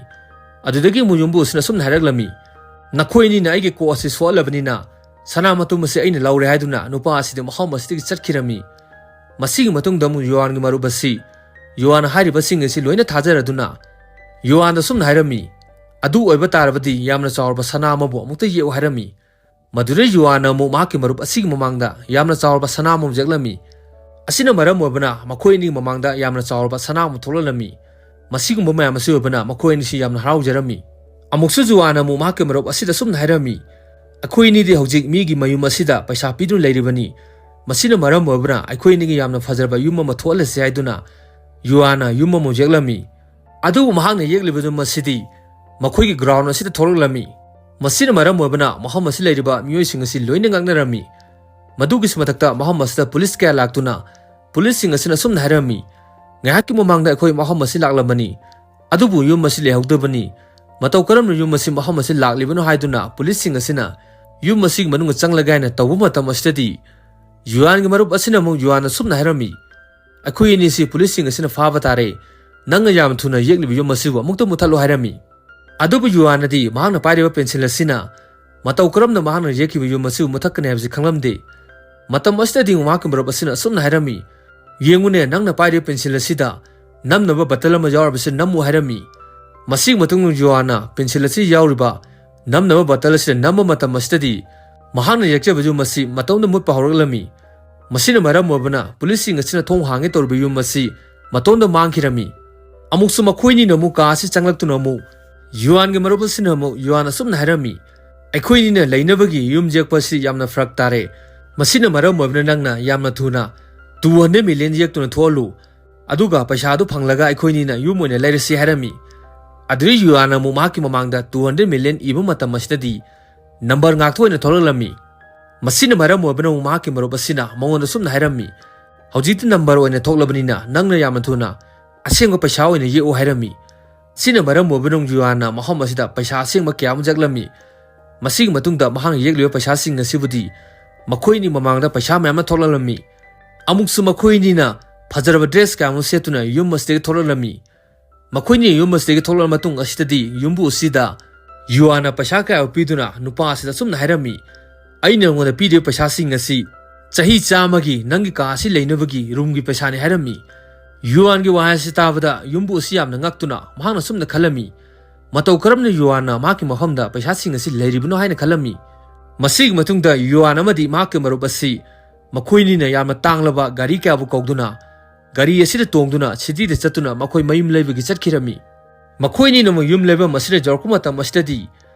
ꯑꯗꯨꯗꯒꯤ ꯑꯃꯨꯛ ꯌꯨꯝꯕꯨ ꯑꯁꯤꯅ ꯑꯁꯨꯝꯅ ꯍꯥꯏꯔꯛꯂꯝꯃꯤ, "ꯅꯈꯣꯏ ꯑꯅꯤꯅ ꯑꯩꯒꯤ ꯀꯣꯛ ꯑꯁꯤ ꯁꯣꯛꯍꯜꯂꯕꯅꯤꯅ ꯁꯅꯥ ꯃꯇꯨꯝ ꯑꯁꯤ ꯑꯩꯅ ꯂꯧꯔꯦ" ꯍꯥꯏꯗꯨꯅ ꯅꯨꯄꯥ ꯑꯁꯤꯗꯤ ꯃꯐꯝ ꯑꯁꯤꯗꯒꯤ ꯆꯠꯈꯤꯔꯝꯃꯤ꯫ ꯃꯁꯤꯒꯤ ꯃꯇꯨꯡꯗ ꯑꯃꯨꯛ ꯌꯨꯋꯥꯟꯒꯤ ꯃꯔꯨꯞ ꯑꯁꯤ ꯌꯨꯋꯥꯟꯅ ꯍꯥꯏꯔꯤꯕꯁꯤꯡ ꯑꯁꯤ ꯂꯣꯏꯅ ꯊꯥꯖꯔꯗꯨꯅ ꯌꯨꯋꯥꯟꯗ ꯁꯨꯝꯅ ꯍꯥꯏꯔꯝꯃꯤ, "ꯑꯗꯨ ꯑꯣꯏꯕ ꯇꯥꯔꯕꯗꯤ ꯌꯥꯝꯅ ꯆꯥꯎꯔꯕ ꯁꯅꯥ ꯑꯃꯕꯨ ꯑꯃꯨꯛꯇ ꯌꯦꯛꯎ" ꯍꯥꯏꯔꯝꯃꯤ꯫ ꯃꯗꯨꯗ ꯌꯨꯋꯥꯟꯅ ꯑꯃꯨꯛ ꯃꯍꯥꯛꯀꯤ ꯃꯔꯨꯞ ꯑꯁꯤꯒꯤ ꯃꯃꯥꯡꯗ ꯌꯥꯝꯅ ꯆꯥꯎꯔꯕ ꯁꯅꯥ ꯑꯃꯕꯨ ꯌꯦꯛꯂꯝꯃꯤ꯫ ꯑꯁꯤꯅ ꯃꯔꯝ ꯑꯣꯏꯕꯅ ꯃꯈꯣꯏ ꯑꯅꯤꯒꯤ ꯃꯃꯥꯡꯗ ꯌꯥꯝꯅ ꯆꯥꯎꯔꯕ ꯁꯅꯥ ꯑꯃ ꯊꯣꯛꯂꯛꯂꯝꯃꯤ꯫ ꯃꯁꯤꯒꯨꯝꯕ ꯃꯌꯥꯝ ꯑꯁꯤ ꯑꯣꯏꯕꯅ ꯃꯈꯣꯏ ꯑꯅꯤꯁꯤ ꯌꯥꯝꯅ ꯍꯔꯥꯎꯖꯔꯝꯃꯤ꯫ ꯑꯃꯨꯛꯁꯨ ꯖꯨꯋꯥꯟꯅ ꯑꯃꯨꯛ ꯃꯍꯥꯛꯀꯤ ꯃꯔꯨꯞ ꯑꯁꯤꯗ ꯁꯨꯝꯅ ꯍꯥꯏꯔꯝꯃꯤ, "ꯑꯩꯈꯣꯏ ꯑꯅꯤꯗꯤ ꯍꯧꯖꯤꯛ ꯃꯤꯒꯤ ꯃꯌꯨꯝ ꯑꯁꯤꯗ ꯄꯩꯁꯥ ꯄꯤꯗꯨꯅ ꯂꯩꯔꯤꯕꯅꯤ꯫ ꯃꯁꯤꯅ ꯃꯔꯝ ꯑꯣꯏꯕꯅ ꯑꯩꯈꯣꯏ ꯑꯅꯤꯒꯤ ꯌꯥꯝꯅ ꯐꯖꯔꯕ ꯌꯨꯝ ꯑꯃ ꯊꯣꯛꯍꯜꯂꯁꯤ" ꯍꯥꯏꯗꯨꯅ ꯌꯨꯋꯥꯟꯅ ꯌꯨꯝ ꯑꯃ ꯌꯦꯛꯂꯝꯃꯤ꯫ ꯑꯗꯨꯕꯨ ꯃꯍꯥꯛꯅ ꯌꯦꯛꯂꯤꯕ ꯌꯨꯝ ꯑꯁꯤꯗꯤ ꯃꯈꯣꯏꯒꯤ ground ꯑꯁꯤꯗ ꯊꯣꯛꯂꯛꯂꯝꯃꯤ꯫ ꯃꯁꯤꯅ ꯃꯔꯝ ꯑꯣꯏꯕꯅ ꯃꯐꯝ ꯑꯁꯤ ꯂꯩꯔꯤꯕ ꯃꯤꯑꯣꯏꯁꯤꯡ ꯑꯁꯤ ꯂꯣꯏꯅ ꯉꯛꯅꯔꯝꯃꯤ꯫ ꯃꯗꯨꯒꯤꯁꯨ ꯃꯊꯛꯇ ꯃꯐꯝ ꯑꯁꯤꯗ ꯄꯨꯂꯤꯁ ꯀꯌꯥ ꯂꯥꯛꯇꯨꯅ ꯄꯨꯂꯤꯁꯁꯤꯡ ꯑꯁꯤꯅ ꯑꯁꯨꯝꯅ ꯍꯥꯏꯔꯝꯃꯤ, "ꯉꯥꯏꯍꯥꯛꯀꯤ ꯃꯃꯥꯡꯗ ꯑꯩꯈꯣꯏ ꯃꯐꯝ ꯑꯁꯤ ꯂꯥꯛꯂꯝꯕꯅꯤ, ꯑꯗꯨꯕꯨ ꯌꯨꯝ ꯑꯁꯤ ꯂꯩꯍꯧꯗꯕꯅꯤ꯫ ꯃꯇꯧ ꯀꯔꯝꯅ ꯌꯨꯝ ꯑꯁꯤ ꯃꯐꯝ ꯑꯁꯤ ꯂꯥꯛꯂꯤꯕꯅꯣ?" ꯍꯥꯏꯗꯨꯅ ꯄꯨꯂꯤꯁꯁꯤꯡ ꯑꯁꯤꯅ ꯌꯨꯝ ꯑꯁꯤꯒꯤ ꯃꯅꯨꯡꯗ ꯆꯪꯂꯒꯦ ꯍꯥꯏꯅ ꯇꯧꯕ ꯃꯇꯝ ꯑꯁꯤꯗꯗꯤ ꯌꯨꯋꯥꯟꯒꯤ ꯃꯔꯨꯞ ꯑꯁꯤꯅ ꯑꯃꯨꯛ ꯌꯨꯋꯥꯟꯅ ꯑꯁꯨꯝꯅ ꯍꯥꯏꯔꯝꯃꯤ, "ꯑꯩꯈꯣꯏ ꯑꯅꯤꯁꯤ ꯄꯨꯂꯤꯁꯁꯤꯡ ꯑꯁꯤꯅ ꯐꯥꯕ ꯇꯥꯔꯦ꯫ ꯅꯪꯅ ꯌꯥꯝ ꯊꯨꯅ ꯌꯦꯛꯂꯤꯕ ꯌꯨꯝ ꯑꯁꯤꯕꯨ ꯑꯃꯨꯛꯇ ꯃꯨꯠꯊꯠꯂꯣ" ꯍꯥꯏꯔꯝꯃꯤ꯫ ꯑꯗꯨꯕꯨ ꯌꯨꯋꯥꯟꯅꯗꯤ ꯃꯍꯥꯛꯅ ꯄꯥꯏꯔꯤꯕ ꯄꯦꯟꯁꯤꯜ ꯑꯁꯤꯅ ꯃꯇꯧ ꯀꯔꯝꯅ ꯃꯍꯥꯛꯅ ꯌꯦꯛꯈꯤꯕ ꯌꯨꯝ ꯑꯁꯤꯕꯨ ꯃꯨꯠꯊꯠꯀꯅꯤ ꯍꯥꯏꯕꯁꯤ ꯈꯪꯂꯝꯗꯦ꯫ ꯃꯇꯝ ꯑꯁꯤꯗꯗꯤ ꯃꯍꯥꯛꯀꯤ ꯃꯔꯨꯞ ꯑꯁꯤꯅ ꯑꯁꯨꯝꯅ ꯍꯥꯏꯔꯝꯃꯤ, "ꯌꯦꯡꯉꯨꯅꯦ, ꯅꯪꯅ ꯄꯥꯏꯔꯤꯕ ꯄꯦꯟꯁꯤꯜ ꯑꯁꯤꯗ ꯅꯝꯅꯕ ꯕꯇꯜ ꯑꯃ ꯌꯥꯎꯔꯤꯕꯁꯤ ꯅꯝꯃꯨ" ꯍꯥꯏꯔꯝꯃꯤ꯫ ꯃꯁꯤꯒꯤ ꯃꯇꯨꯡꯗ ꯌꯨꯋꯥꯟꯅ ꯄꯦꯟꯁꯤꯜ ꯑꯁꯤ ꯌꯥꯎꯔꯤꯕ ꯅꯝꯅꯕ ꯕꯇꯜ ꯑꯁꯤꯗ ꯅꯝꯕ ꯃꯇꯝ ꯑꯁꯤꯗꯗꯤ ꯃꯍꯥꯛꯅ ꯌꯦꯛꯆꯕ ꯌꯨꯝ ꯑꯁꯤ ꯃꯇꯣꯝꯗ ꯃꯨꯠꯄ ꯍꯧꯔꯛꯂꯝꯃꯤ꯫ ꯃꯁꯤꯅ ꯃꯔꯝ ꯑꯣꯏꯕꯅ ꯄꯨꯂꯤꯁꯁꯤꯡ ꯑꯁꯤꯅ ꯊꯣꯡ ꯍꯥꯡꯒꯦ ꯇꯧꯔꯤꯕ ꯌꯨꯝ ꯑꯁꯤ ꯃꯇꯣꯝꯗ ꯃꯥꯡꯈꯤꯔꯝꯃꯤ꯫ ꯑꯃꯨꯛꯁꯨ ꯃꯈꯣꯏꯅꯤꯅ ꯑꯃꯨꯛ ꯀꯥ ꯑꯁꯤ ꯆꯪꯂꯛꯇꯨꯅ ꯑꯃꯨꯛ ꯌꯨꯋꯥꯟꯒꯤ ꯃꯔꯨꯞ ꯑꯁꯤꯅ ꯑꯃꯨꯛ ꯌꯨꯋꯥꯟ ꯑꯁꯨꯝꯅ ꯍꯥꯏꯔꯝꯃꯤ, "ꯑꯩꯈꯣꯏꯅꯤꯅ ꯂꯩꯅꯕꯒꯤ ꯌꯨꯝ ꯌꯦꯛꯄ ꯑꯁꯤ ꯌꯥꯝꯅ ꯐꯔꯛ ꯇꯥꯔꯦ꯫ ꯃꯁꯤꯅ ꯃꯔꯝ ꯑꯣꯏꯕꯅ ꯅꯪꯅ ꯌꯥꯝꯅ ꯊꯨꯅ two hundred million ꯌꯦꯛꯇꯨꯅ ꯊꯣꯛꯍꯜꯂꯨ꯫ ꯑꯗꯨꯒ ꯄꯩꯁꯥꯗꯨ ꯐꯪꯂꯒ ꯑꯩꯈꯣꯏꯅꯤꯅ ꯌꯨꯝ ꯑꯣꯏꯅ ꯂꯩꯔꯁꯤ" ꯍꯥꯏꯔꯝꯃꯤ꯫ ꯑꯗꯨꯗꯩ ꯌꯨꯋꯥꯟꯅ ꯑꯃꯨꯛ ꯃꯍꯥꯛꯀꯤ ꯃꯃꯥꯡꯗ two hundred million ꯏꯕ ꯃꯇꯝ ꯑꯁꯤꯗꯗꯤ number ꯉꯥꯛꯇ ꯑꯣꯏꯅ ꯊꯣꯛꯂꯛꯂꯝꯃꯤ꯫ ꯃꯁꯤꯅ ꯃꯔꯝ ꯑꯣꯏꯕꯅ ꯑꯃꯨꯛ ꯃꯍꯥꯛꯀꯤ ꯃꯔꯨꯞ ꯑꯁꯤꯅ ꯃꯉꯣꯟꯗ ꯁꯨꯝꯅ ꯍꯥꯏꯔꯝꯃꯤ, "ꯍꯧꯖꯤꯛꯇꯤ number ꯑꯣꯏꯅ ꯊꯣꯛꯂꯕꯅꯤꯅ ꯅꯪꯅ ꯌꯥꯝꯅ ꯊꯨꯅ ꯑꯁꯦꯡꯕ ꯄꯩꯁꯥ ꯑꯣꯏꯅ ꯌꯦꯛꯎ" ꯍꯥꯏꯔꯝꯃꯤ꯫ ꯁꯤꯅ ꯃꯔꯝ ꯑꯣꯏꯕꯅ ꯌꯨꯌꯥꯟꯅ ꯃꯐꯝ ꯑꯁꯤꯗ ꯄꯩꯁꯥ ꯑꯁꯦꯡꯕ ꯀꯌꯥ ꯑꯃ ꯌꯦꯛꯂꯝꯃꯤ꯫ ꯃꯁꯤꯒꯤ ꯃꯇꯨꯡꯗ ꯃꯍꯥꯛꯅ ꯌꯦꯛꯂꯤꯕ ꯄꯩꯁꯥꯁꯤꯡ ꯑꯁꯤꯕꯨꯗꯤ ꯃꯈꯣꯏꯅꯤ ꯃꯃꯥꯡꯗ ꯄꯩꯁꯥ ꯃꯌꯥꯝ ꯑꯃ ꯊꯣꯛꯂꯛꯂꯝꯃꯤ꯫ ꯑꯃꯨꯛꯁꯨ ꯃꯈꯣꯏꯅꯤꯅ ꯐꯖꯔꯕ ꯗ꯭ꯔꯦꯁ ꯀꯌꯥ ꯑꯃ ꯁꯦꯠꯇꯨꯅ ꯌꯨꯝ ꯑꯁꯤꯗꯒꯤ ꯊꯣꯛꯂꯛꯂꯝꯃꯤ꯫ ꯃꯈꯣꯏꯅꯤ ꯌꯨꯝ ꯑꯁꯤꯗꯒꯤ ꯊꯣꯛꯂꯛꯂꯕ ꯃꯇꯨꯡ ꯑꯁꯤꯗꯗꯤ ꯌꯨꯝꯕꯨ ꯑꯁꯤꯗ ꯌꯨꯌꯥꯟꯅ ꯄꯩꯁꯥ ꯀꯌꯥ ꯄꯤꯗꯨꯅ ꯅꯨꯄꯥ ꯑꯁꯤꯗ ꯑꯁꯨꯝꯅ ꯍꯥꯏꯔꯝꯃꯤ, "ꯑꯩꯅ ꯅꯉꯣꯟꯗ ꯄꯤꯔꯤꯕ ꯄꯩꯁꯥꯁꯤꯡ ꯑꯁꯤ ꯆꯍꯤ ꯆꯥꯝꯃꯒꯤ ꯅꯪꯒꯤ ꯀꯥ ꯑꯁꯤ ꯂꯩꯅꯕꯒꯤ ꯔꯨꯝꯒꯤ ꯄꯩꯁꯥꯅꯤ" ꯍꯥꯏꯔꯝꯃꯤ꯫ ꯌꯨꯌꯥꯟꯒꯤ ꯋꯥꯍꯩ ꯑꯁꯤ ꯇꯥꯕꯗ ꯌꯨꯝꯕꯨ ꯑꯁꯤ ꯌꯥꯝꯅ ꯉꯛꯇꯨꯅ ꯃꯍꯥꯛꯅ ꯑꯁꯨꯝꯅ ꯈꯜꯂꯝꯃꯤ, ꯃꯇꯧ ꯀꯔꯝꯅ ꯌꯨꯌꯥꯟꯅ ꯃꯍꯥꯛꯀꯤ ꯃꯐꯝꯗ ꯄꯩꯁꯥꯁꯤꯡ ꯑꯁꯤ ꯂꯩꯔꯤꯕꯅꯣ ꯍꯥꯏꯅ ꯈꯜꯂꯝꯃꯤ꯫ ꯃꯁꯤꯒꯤ ꯃꯇꯨꯡꯗ ꯌꯨꯌꯥꯟ ꯑꯃꯗꯤ ꯃꯍꯥꯛꯀꯤ ꯃꯔꯨꯞ ꯑꯁꯤ ꯃꯈꯣꯏꯅꯤꯅ ꯌꯥꯝꯅ ꯇꯥꯡꯂꯕ ꯒꯥꯔꯤ ꯀꯌꯥꯕꯨ ꯀꯧꯗꯨꯅ ꯒꯥꯔꯤ ꯑꯁꯤꯗ ꯇꯣꯡꯗꯨꯅ ꯁꯤꯇꯤꯗ ꯆꯠꯇꯨꯅ ꯃꯈꯣꯏ ꯃꯌꯨꯝ ꯂꯩꯕꯒꯤ ꯆꯠꯈꯤꯔꯝꯃꯤ꯫ ꯃꯈꯣꯏꯅꯤꯅ ꯑꯃꯨꯛ ꯌꯨꯝ ꯂꯩꯕ ꯑꯁꯤꯗ ꯌꯧꯔꯛꯄ ꯃꯇꯝ ꯑꯁꯤꯗꯗꯤ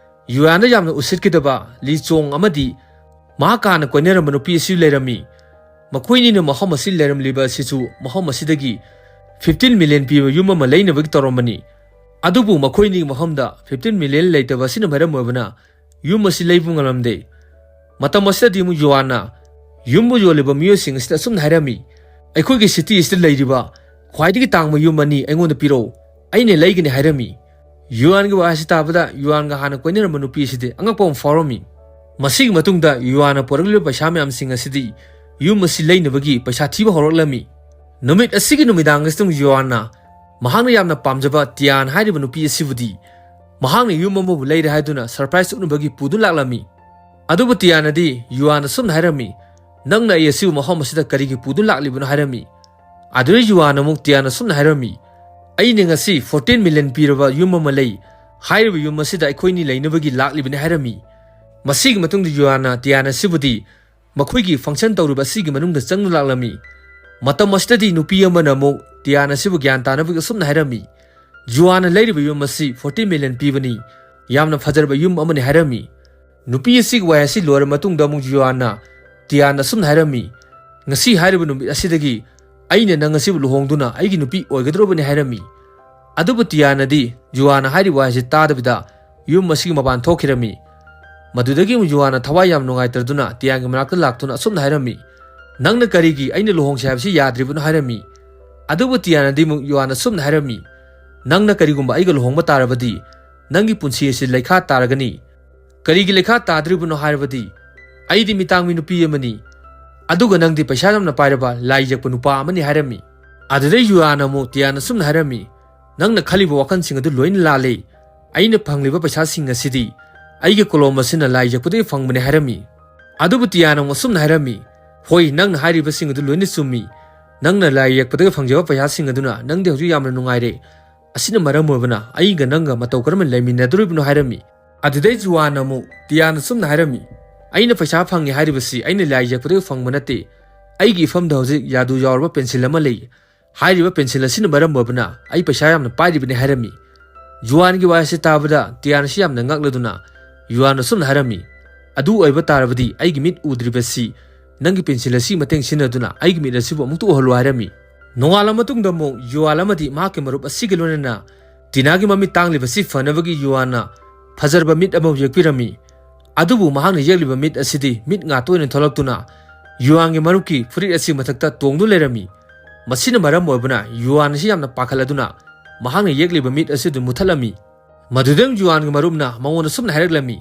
ꯌꯨꯌꯥꯟꯗ ꯌꯥꯝꯅ ꯎꯁꯤꯠꯈꯤꯗꯕ ꯂꯤ ꯆꯣꯡ ꯑꯃꯗꯤ ꯃꯍꯥꯛꯀ ꯍꯥꯟꯅ ꯀꯣꯏꯅꯔꯝꯕ ꯅꯨꯄꯤ ꯑꯁꯤ ꯂꯩꯔꯝꯃꯤ꯫ ꯃꯈꯣꯏꯅꯤꯅ ꯃꯐꯝ ꯑꯁꯤ ꯂꯩꯔꯝꯂꯤꯕ ꯑꯁꯤꯁꯨ ꯃꯐꯝ ꯑꯁꯤꯗꯒꯤ ꯐꯤꯐꯇꯤꯟ ꯃꯤꯂꯤꯌꯟ ꯄꯤꯕ ꯌꯨꯝ ꯑꯃ ꯂꯩꯅꯕꯒꯤ ꯇꯧꯔꯝꯕꯅꯤ꯫ ꯑꯗꯨꯕꯨ ꯃꯈꯣꯏꯅꯤꯒꯤ ꯃꯐꯝꯗ ꯐꯤꯐꯇꯤꯟ ꯃꯤꯂꯤꯌꯟ ꯂꯩꯇꯕ ꯑꯁꯤꯅ ꯃꯔꯝ ꯑꯣꯏꯕꯅ ꯌꯨꯝ ꯑꯁꯤ ꯂꯩꯕ ꯉꯝꯂꯝꯗꯦ꯫ ꯃꯇꯝ ꯑꯁꯤꯗꯗꯤ ꯑꯃꯨꯛ ꯌꯨꯌꯥꯟꯅ ꯌꯨꯝꯕꯨ ꯌꯣꯜꯂꯤꯕ ꯃꯤꯑꯣꯏꯁꯤꯡ ꯑꯁꯤꯗ ꯑꯁꯨꯝꯅ ꯍꯥꯏꯔꯝꯃꯤ, "ꯑꯩꯈꯣꯏꯒꯤ ꯁꯤꯇꯤ ꯑꯁꯤꯗ ꯂꯩꯔꯤꯕ ꯈ꯭ꯋꯥꯏꯗꯒꯤ ꯇꯥꯡꯕ ꯌꯨꯝ ꯑꯅꯤ ꯑꯩꯉꯣꯟꯗ ꯄꯤꯔꯛꯎ, ꯑꯩꯅ ꯂꯩꯒꯅꯤ" ꯍꯥꯏꯔꯝꯃꯤ꯫ ꯌꯨꯌꯥꯟꯒꯤ ꯋꯥꯍꯩ ꯑꯁꯤ ꯇꯥꯕꯗ ꯌꯨꯌꯥꯟꯒ ꯍꯥꯟꯅ ꯀꯣꯏꯅꯔꯝꯕ ꯅꯨꯄꯤ ꯑꯁꯤꯗꯤ ꯑꯉꯛꯄ ꯑꯃ ꯐꯥꯎꯔꯝꯃꯤ꯫ ꯃꯁꯤꯒꯤ ꯃꯇꯨꯡꯗ ꯌꯨꯌꯥꯟꯅ ꯄꯨꯔꯛꯂꯤꯕ ꯄꯩꯁꯥ ꯃꯌꯥꯝꯁꯤꯡ ꯑꯁꯤꯗꯤ ꯌꯨꯝ ꯑꯁꯤ ꯂꯩꯅꯕꯒꯤ ꯄꯩꯁꯥ ꯊꯤꯕ ꯍꯧꯔꯛꯂꯝꯃꯤ꯫ ꯅꯨꯃꯤꯠ ꯑꯁꯤꯒꯤ ꯅꯨꯃꯤꯗꯥꯡ ꯑꯁꯤꯗ ꯌꯨꯌꯥꯟꯅ ꯃꯍꯥꯛꯅ ꯌꯥꯝꯅ ꯄꯥꯝꯖꯕ ꯇꯤꯌꯥꯟ ꯍꯥꯏꯔꯤꯕ ꯅꯨꯄꯤ ꯑꯁꯤꯕꯨꯗꯤ ꯃꯍꯥꯛꯅ ꯌꯨꯝ ꯑꯃꯕꯨ ꯂꯩꯔꯦ ꯍꯥꯏꯗꯨꯅ ꯁꯔꯄ꯭ꯔꯥꯏꯖ ꯎꯠꯅꯕꯒꯤ ꯄꯨꯗꯨꯅ ꯂꯥꯛꯂꯝꯃꯤ꯫ ꯑꯗꯨꯕꯨ ꯇꯤꯌꯥꯟꯅꯗꯤ ꯌꯨꯌꯥꯟꯗ ꯑꯁꯨꯝꯅ ꯍꯥꯏꯔꯝꯃꯤ, "ꯅꯪꯅ ꯑꯩ ꯑꯁꯤꯕꯨ ꯃꯐꯝ ꯑꯁꯤꯗ ꯀꯔꯤꯒꯤ ꯄꯨꯗꯨꯅ ꯂꯥꯛꯂꯤꯕꯅꯣ?" ꯍꯥꯏꯔꯝꯃꯤ꯫ ꯑꯗꯨꯗ ꯌꯨꯌꯥꯟꯅ ꯑꯃꯨꯛ ꯇꯤꯌꯥꯟꯗ ꯑꯁꯨꯝꯅ ꯍꯥꯏꯔꯝꯃꯤ, "ꯑꯩꯅ ꯉꯁꯤ ꯐꯣꯔꯇꯤꯟ ꯃꯤꯂꯤꯌꯟ ꯄꯤꯔꯕ ꯌꯨꯝ ꯑꯃ ꯂꯩ꯫ ꯍꯥꯏꯔꯤꯕ ꯌꯨꯝ ꯑꯁꯤꯗ ꯑꯩꯈꯣꯏꯅꯤ ꯂꯩꯅꯕꯒꯤ ꯂꯥꯛꯂꯤꯕꯅꯤ" ꯍꯥꯏꯔꯝꯃꯤ꯫ ꯃꯁꯤꯒꯤ ꯃꯇꯨꯡꯗ ꯌꯨꯌꯥꯟꯅ ꯇꯤꯌꯥꯟ ꯑꯁꯤꯕꯨꯗꯤ ꯃꯈꯣꯏꯒꯤ ꯐꯪꯁꯟ ꯇꯧꯔꯤꯕ ꯑꯁꯤꯒꯤ ꯃꯅꯨꯡꯗ ꯆꯪꯗꯨꯅ ꯂꯥꯛꯂꯝꯃꯤ꯫ ꯃꯇꯝ ꯑꯁꯤꯗꯗꯤ ꯅꯨꯄꯤ ꯑꯃꯅ ꯑꯃꯨꯛ ꯇꯤꯌꯥꯟ ꯑꯁꯤꯕꯨ ꯒ꯭ꯌꯥꯟ ꯇꯥꯅꯕꯒꯤ ꯑꯁꯨꯝꯅ ꯍꯥꯏꯔꯝꯃꯤ, "ꯖꯨꯋꯥꯟꯅ ꯂꯩꯔꯤꯕ ꯌꯨꯝ ꯑꯁꯤ ꯐꯣꯔꯇꯤ ꯃꯤꯂꯤꯌꯟ ꯄꯤꯕꯅꯤ, ꯌꯥꯝꯅ ꯐꯖꯔꯕ ꯌꯨꯝ ꯑꯃꯅꯤ" ꯍꯥꯏꯔꯝꯃꯤ꯫ ꯅꯨꯄꯤ ꯑꯁꯤꯒꯤ ꯋꯥꯍꯩ ꯑꯁꯤ ꯂꯣꯏꯔꯕ ꯃꯇꯨꯡꯗ ꯑꯃꯨꯛ ꯖꯨꯋꯥꯟꯅ ꯇꯤꯌꯥꯟꯗ ꯑꯁꯨꯝꯅ ꯍꯥꯏꯔꯝꯃꯤ, "ꯉꯁꯤ ꯍꯥꯏꯔꯤꯕ ꯅꯨꯃꯤꯠ ꯑꯁꯤꯗꯒꯤ ꯑꯩꯅ ꯅꯪ ꯑꯁꯤꯕꯨ ꯂꯨꯍꯣꯡꯗꯨꯅ ꯑꯩꯒꯤ ꯅꯨꯄꯤ ꯑꯣꯏꯒꯗꯧꯔꯕꯅꯤ" ꯍꯥꯏꯔꯝꯃꯤ꯫ ꯑꯗꯨꯕꯨ ꯇꯤꯌꯥꯟꯅꯗꯤ ꯖꯨꯋꯥꯟꯅ ꯍꯥꯏꯔꯤꯕ ꯋꯥꯍꯩꯁꯤ ꯇꯥꯗꯕꯤꯗ ꯌꯨꯝ ꯑꯁꯤꯒꯤ ꯃꯄꯥꯟ ꯊꯣꯛꯈꯤꯔꯝꯃꯤ꯫ ꯃꯗꯨꯗꯒꯤ ꯑꯃꯨꯛ ꯖꯨꯋꯥꯟꯅ ꯊꯋꯥꯏ ꯌꯥꯝ ꯅꯨꯡꯉꯥꯏꯇꯗꯨꯅ ꯇꯤꯌꯥꯟꯒꯤ ꯃꯅꯥꯛꯇ ꯂꯥꯛꯇꯨꯅ ꯑꯁꯨꯝꯅ ꯍꯥꯏꯔꯝꯃꯤ, "ꯅꯪꯅ ꯀꯔꯤꯒꯤ ꯑꯩꯅ ꯂꯨꯍꯣꯡꯁꯤ ꯍꯥꯏꯕꯁꯤ ꯌꯥꯗ꯭ꯔꯤꯕꯅꯣ?" ꯍꯥꯏꯔꯝꯃꯤ꯫ ꯑꯗꯨꯕꯨ ꯇꯤꯌꯥꯟꯅꯗꯤ ꯑꯃꯨꯛ ꯖꯨꯋꯥꯟꯅ ꯑꯁꯨꯝꯅ ꯍꯥꯏꯔꯝꯃꯤ, "ꯅꯪꯅ ꯀꯔꯤꯒꯨꯝꯕ ꯑꯩꯒ ꯂꯨꯍꯣꯡꯕ ꯇꯥꯔꯕꯗꯤ ꯅꯪꯒꯤ ꯄꯨꯟꯁꯤ ꯑꯁꯤ ꯂꯩꯈꯥ ꯇꯥꯔꯒꯅꯤ꯫ ꯀꯔꯤꯒꯤ ꯂꯩꯈꯥ ꯇꯥꯗ꯭ꯔꯤꯕꯅꯣ ꯍꯥꯏꯔꯕꯗꯤ ꯑꯩꯗꯤ ꯃꯤꯇꯥꯡꯕꯤ ꯅꯨꯄꯤ ꯑꯃꯅꯤ, ꯑꯗꯨꯒ ꯅꯪꯗꯤ ꯄꯩꯁꯥ ꯌꯥꯝꯅ ꯄꯥꯏꯔꯕ ꯂꯥꯏ ꯌꯦꯛꯄ ꯅꯨꯄꯥ ꯑꯃꯅꯤ" ꯍꯥꯏꯔꯝꯃꯤ꯫ ꯑꯗꯨꯗꯩ ꯌꯨꯋꯥꯟꯅ ꯑꯃꯨꯛ ꯇꯤꯌꯥꯟ ꯑꯁꯨꯝꯅ ꯍꯥꯏꯔꯝꯃꯤ, "ꯅꯪꯅ ꯈꯜꯂꯤꯕ ꯋꯥꯈꯜꯁꯤꯡ ꯑꯗꯨ ꯂꯣꯏꯅ ꯂꯥꯜꯂꯦ꯫ ꯑꯩꯅ ꯐꯪꯂꯤꯕ ꯄꯩꯁꯥꯁꯤꯡ ꯑꯁꯤꯗꯤ ꯑꯩꯒꯤ ꯀꯣꯂꯣꯝ ꯑꯁꯤꯅ ꯂꯥꯏ ꯌꯦꯛꯄꯗꯒꯤ ꯐꯪꯕꯅꯤ" ꯍꯥꯏꯔꯝꯃꯤ꯫ ꯑꯗꯨꯕꯨ ꯇꯤꯌꯥꯟꯅ ꯑꯃꯨꯛ ꯑꯁꯨꯝꯅ ꯍꯥꯏꯔꯝꯃꯤ, "ꯍꯣꯏ, ꯅꯪꯅ ꯍꯥꯏꯔꯤꯕꯁꯤꯡ ꯑꯗꯨ ꯂꯣꯏꯅ ꯆꯨꯝꯃꯤ꯫ ꯅꯪꯅ ꯂꯥꯏ ꯌꯦꯛꯄꯗꯒꯤ ꯐꯪꯖꯕ ꯄꯩꯁꯥꯁꯤꯡ ꯑꯗꯨꯅ ꯅꯪꯗꯤ ꯍꯧꯖꯤꯛ ꯌꯥꯝꯅ ꯅꯨꯡꯉꯥꯏꯔꯦ꯫ ꯑꯁꯤꯅ ꯃꯔꯝ ꯑꯣꯏꯕꯅ ꯑꯩꯒ ꯅꯪꯒ ꯃꯇꯧ ꯀꯔꯝꯅ ꯂꯩꯃꯤꯟꯅꯗꯣꯔꯤꯕꯅꯣ?" ꯍꯥꯏꯔꯝꯃꯤ꯫ ꯑꯗꯨꯗꯩ ꯖꯨꯋꯥꯟꯅ ꯑꯃꯨꯛ ꯇꯤꯌꯥꯟꯅ ꯑꯁꯨꯝꯅ ꯍꯥꯏꯔꯝꯃꯤ, "ꯑꯩꯅ ꯄꯩꯁꯥ ꯐꯪꯉꯤ ꯍꯥꯏꯔꯤꯕꯁꯤ ꯑꯩꯅ ꯂꯥꯏ ꯌꯦꯛꯄꯗꯒꯤ ꯐꯪꯕ ꯅꯠꯇꯦ꯫ ꯑꯩꯒꯤ ꯏꯐꯝꯗ ꯍꯧꯖꯤꯛ ꯌꯥꯗꯨ ꯌꯥꯎꯔꯕ ꯄꯦꯟꯁꯤꯜ ꯑꯃ ꯂꯩ꯫ ꯍꯥꯏꯔꯤꯕ ꯄꯦꯟꯁꯤꯜ ꯑꯁꯤꯅ ꯃꯔꯝ ꯑꯣꯏꯕꯅ ꯑꯩ ꯄꯩꯁꯥ ꯌꯥꯝꯅ ꯄꯥꯏꯔꯤꯕꯅꯤ" ꯍꯥꯏꯔꯝꯃꯤ꯫ ꯖꯨꯋꯥꯟꯒꯤ ꯋꯥ ꯑꯁꯤ ꯇꯥꯕꯗ ꯇꯤꯌꯥꯟ ꯑꯁꯤ ꯌꯥꯝꯅ ꯉꯛꯂꯗꯨꯅ ꯌꯨꯋꯥꯟ ꯑꯁꯨꯝꯅ ꯍꯥꯏꯔꯝꯃꯤ, "ꯑꯗꯨ ꯑꯣꯏꯕ ꯇꯥꯔꯕꯗꯤ ꯑꯩꯒꯤ ꯃꯤꯠ ꯎꯗ꯭ꯔꯤꯕꯁꯤ ꯅꯪꯒꯤ ꯄꯦꯟꯁꯤꯜ ꯑꯁꯤꯒꯤ ꯃꯇꯦꯡ ꯁꯤꯖꯤꯟꯅꯗꯨꯅ ꯑꯩꯒꯤ ꯃꯤꯠ ꯑꯁꯤꯕꯨ ꯑꯃꯨꯛꯇ ꯎꯍꯜꯂꯨ" ꯍꯥꯏꯔꯝꯃꯤ꯫ ꯅꯣꯡꯉꯥꯜꯂ ꯃꯇꯨꯡꯗ ꯑꯃꯨꯛ ꯌꯨꯋꯥꯟ ꯑꯃꯗꯤ ꯃꯍꯥꯛꯀꯤ ꯃꯔꯨꯞ ꯑꯁꯤꯒ ꯂꯣꯏꯅꯅ ꯇꯤꯅꯥꯒꯤ ꯃꯃꯤꯠ ꯇꯥꯡꯂꯤꯕꯁꯤ ꯐꯅꯕꯒꯤ ꯌꯨꯋꯥꯟꯅ ꯐꯖꯔꯕ ꯃꯤꯠ ꯑꯃ ꯌꯦꯛꯄꯤꯔꯝꯃꯤ꯫ ꯑꯗꯨꯕꯨ ꯃꯍꯥꯛꯅ ꯌꯦꯛꯂꯤꯕ ꯃꯤꯠ ꯑꯁꯤꯗꯤ ꯃꯤꯠ ꯉꯥꯠꯇ ꯑꯣꯏꯅ ꯊꯣꯛꯂꯛꯇꯨꯅ ꯌꯨꯋꯥꯟꯒꯤ ꯃꯔꯨꯞꯀꯤ ꯐꯨꯔꯤꯠ ꯑꯁꯤ ꯃꯊꯛꯇ ꯇꯣꯡꯗꯨꯅ ꯂꯩꯔꯝꯃꯤ꯫ ꯃꯁꯤꯅ ꯃꯔꯝ ꯑꯣꯏꯕꯅ ꯌꯨꯋꯥꯟ ꯑꯁꯤ ꯌꯥꯝꯅ ꯄꯥꯈꯠꯂꯗꯨꯅ ꯃꯍꯥꯛꯅ ꯌꯦꯛꯂꯤꯕ ꯃꯤꯠ ꯑꯁꯤꯗꯨ ꯃꯨꯠꯊꯠꯂꯝꯃꯤ꯫ ꯃꯗꯨꯗꯪ ꯌꯨꯋꯥꯟꯒꯤ ꯃꯔꯨꯞꯅ ꯃꯉꯣꯟꯗ ꯁꯨꯝꯅ ꯍꯥꯏꯔꯛꯂꯝꯃꯤ,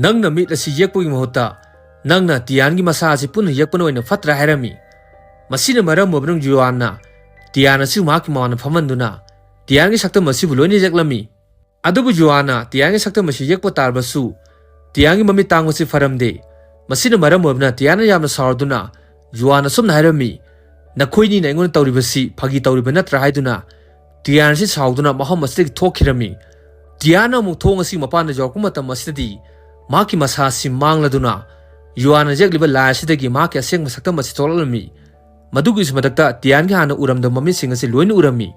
"ꯅꯪꯅ ꯃꯤꯠ ꯑꯁꯤ ꯌꯦꯛꯄꯒꯤ ꯃꯍꯨꯠꯇ ꯅꯪꯅ ꯇꯤꯌꯥꯟꯒꯤ ꯃꯁꯥ ꯑꯁꯤ ꯄꯨꯟꯅ ꯌꯦꯛꯄꯅ ꯑꯣꯏꯅ ꯐꯠꯇ꯭ꯔꯥ?" ꯍꯥꯏꯔꯝꯃꯤ꯫ ꯃꯁꯤꯅ ꯃꯔꯝ ꯑꯣꯏꯕꯅ ꯌꯨꯋꯥꯟꯅ ꯇꯤꯌꯥꯟ ꯑꯁꯤ ꯃꯍꯥꯛꯀꯤ ꯃꯃꯥꯡꯗ ꯐꯝꯍꯟꯗꯨꯅ ꯇꯤꯌꯥꯟꯒꯤ ꯁꯛꯇꯝ ꯑꯁꯤꯕꯨ ꯂꯣꯏꯅ ꯌꯦꯛꯂꯝꯃꯤ꯫ ꯑꯗꯨꯕꯨ ꯌꯨꯋꯥꯟꯅ ꯇꯤꯌꯥꯟꯒꯤ ꯁꯛꯇꯝ ꯑꯁꯤ ꯌꯦꯛꯄ ꯇꯥꯔꯕꯁꯨ ꯇꯤꯌꯥꯟꯒꯤ ꯃꯃꯤꯠ ꯇꯥꯡꯕꯁꯤ ꯐꯔꯝꯗꯦ꯫ ꯃꯁꯤꯅ ꯃꯔꯝ ꯑꯣꯏꯕꯅ ꯇꯤꯌꯥꯟꯅ ꯌꯥꯝꯅ ꯁꯥꯎꯔꯗꯨꯅ ꯌꯨꯋꯥꯟꯅ ꯁꯨꯝꯅ ꯍꯥꯏꯔꯝꯃꯤ, "ꯅꯈꯣꯏꯅꯤꯅ ꯑꯩꯉꯣꯟꯗ ꯇꯧꯔꯤꯕꯁꯤ ꯐꯥꯒꯤ ꯇꯧꯔꯤꯕ ꯅꯠꯇ꯭ꯔꯥ?" ꯍꯥꯏꯗꯨꯅ ꯇꯤꯌꯥꯟ ꯑꯁꯤ ꯁꯥꯎꯗꯨꯅ ꯃꯐꯝ ꯑꯁꯤꯗꯒꯤ ꯊꯣꯛꯈꯤꯔꯝꯃꯤ꯫ ꯇꯤꯌꯥꯟꯅ ꯑꯃꯨꯛ ꯊꯣꯡ ꯑꯁꯤꯒꯤ ꯃꯄꯥꯟꯗ ꯌꯧꯔꯛꯄ ꯃꯇꯝ ꯑꯁꯤꯗꯗꯤ ꯃꯍꯥꯛꯀꯤ ꯃꯁꯥ ꯑꯁꯤ ꯃꯥꯡꯂꯗꯨꯅ ꯌꯨꯋꯥꯟꯅ ꯌꯦꯛꯂꯤꯕ ꯂꯥꯏ ꯑꯁꯤꯗꯒꯤ ꯃꯍꯥꯛꯀꯤ ꯑꯁꯦꯡꯕ ꯁꯛꯇꯝ ꯑꯁꯤ ꯊꯣꯛꯂꯛꯂꯝꯃꯤ꯫ ꯃꯗꯨꯒꯤꯁꯨ ꯃꯊꯛꯇ ꯇꯤꯌꯥꯟꯒꯤ ꯍꯥꯟꯅ ꯎꯔꯝꯗꯕ ꯃꯃꯤꯠꯁꯤꯡ ꯑꯁꯤ ꯂꯣꯏꯅ ꯎꯔꯝꯃꯤ꯫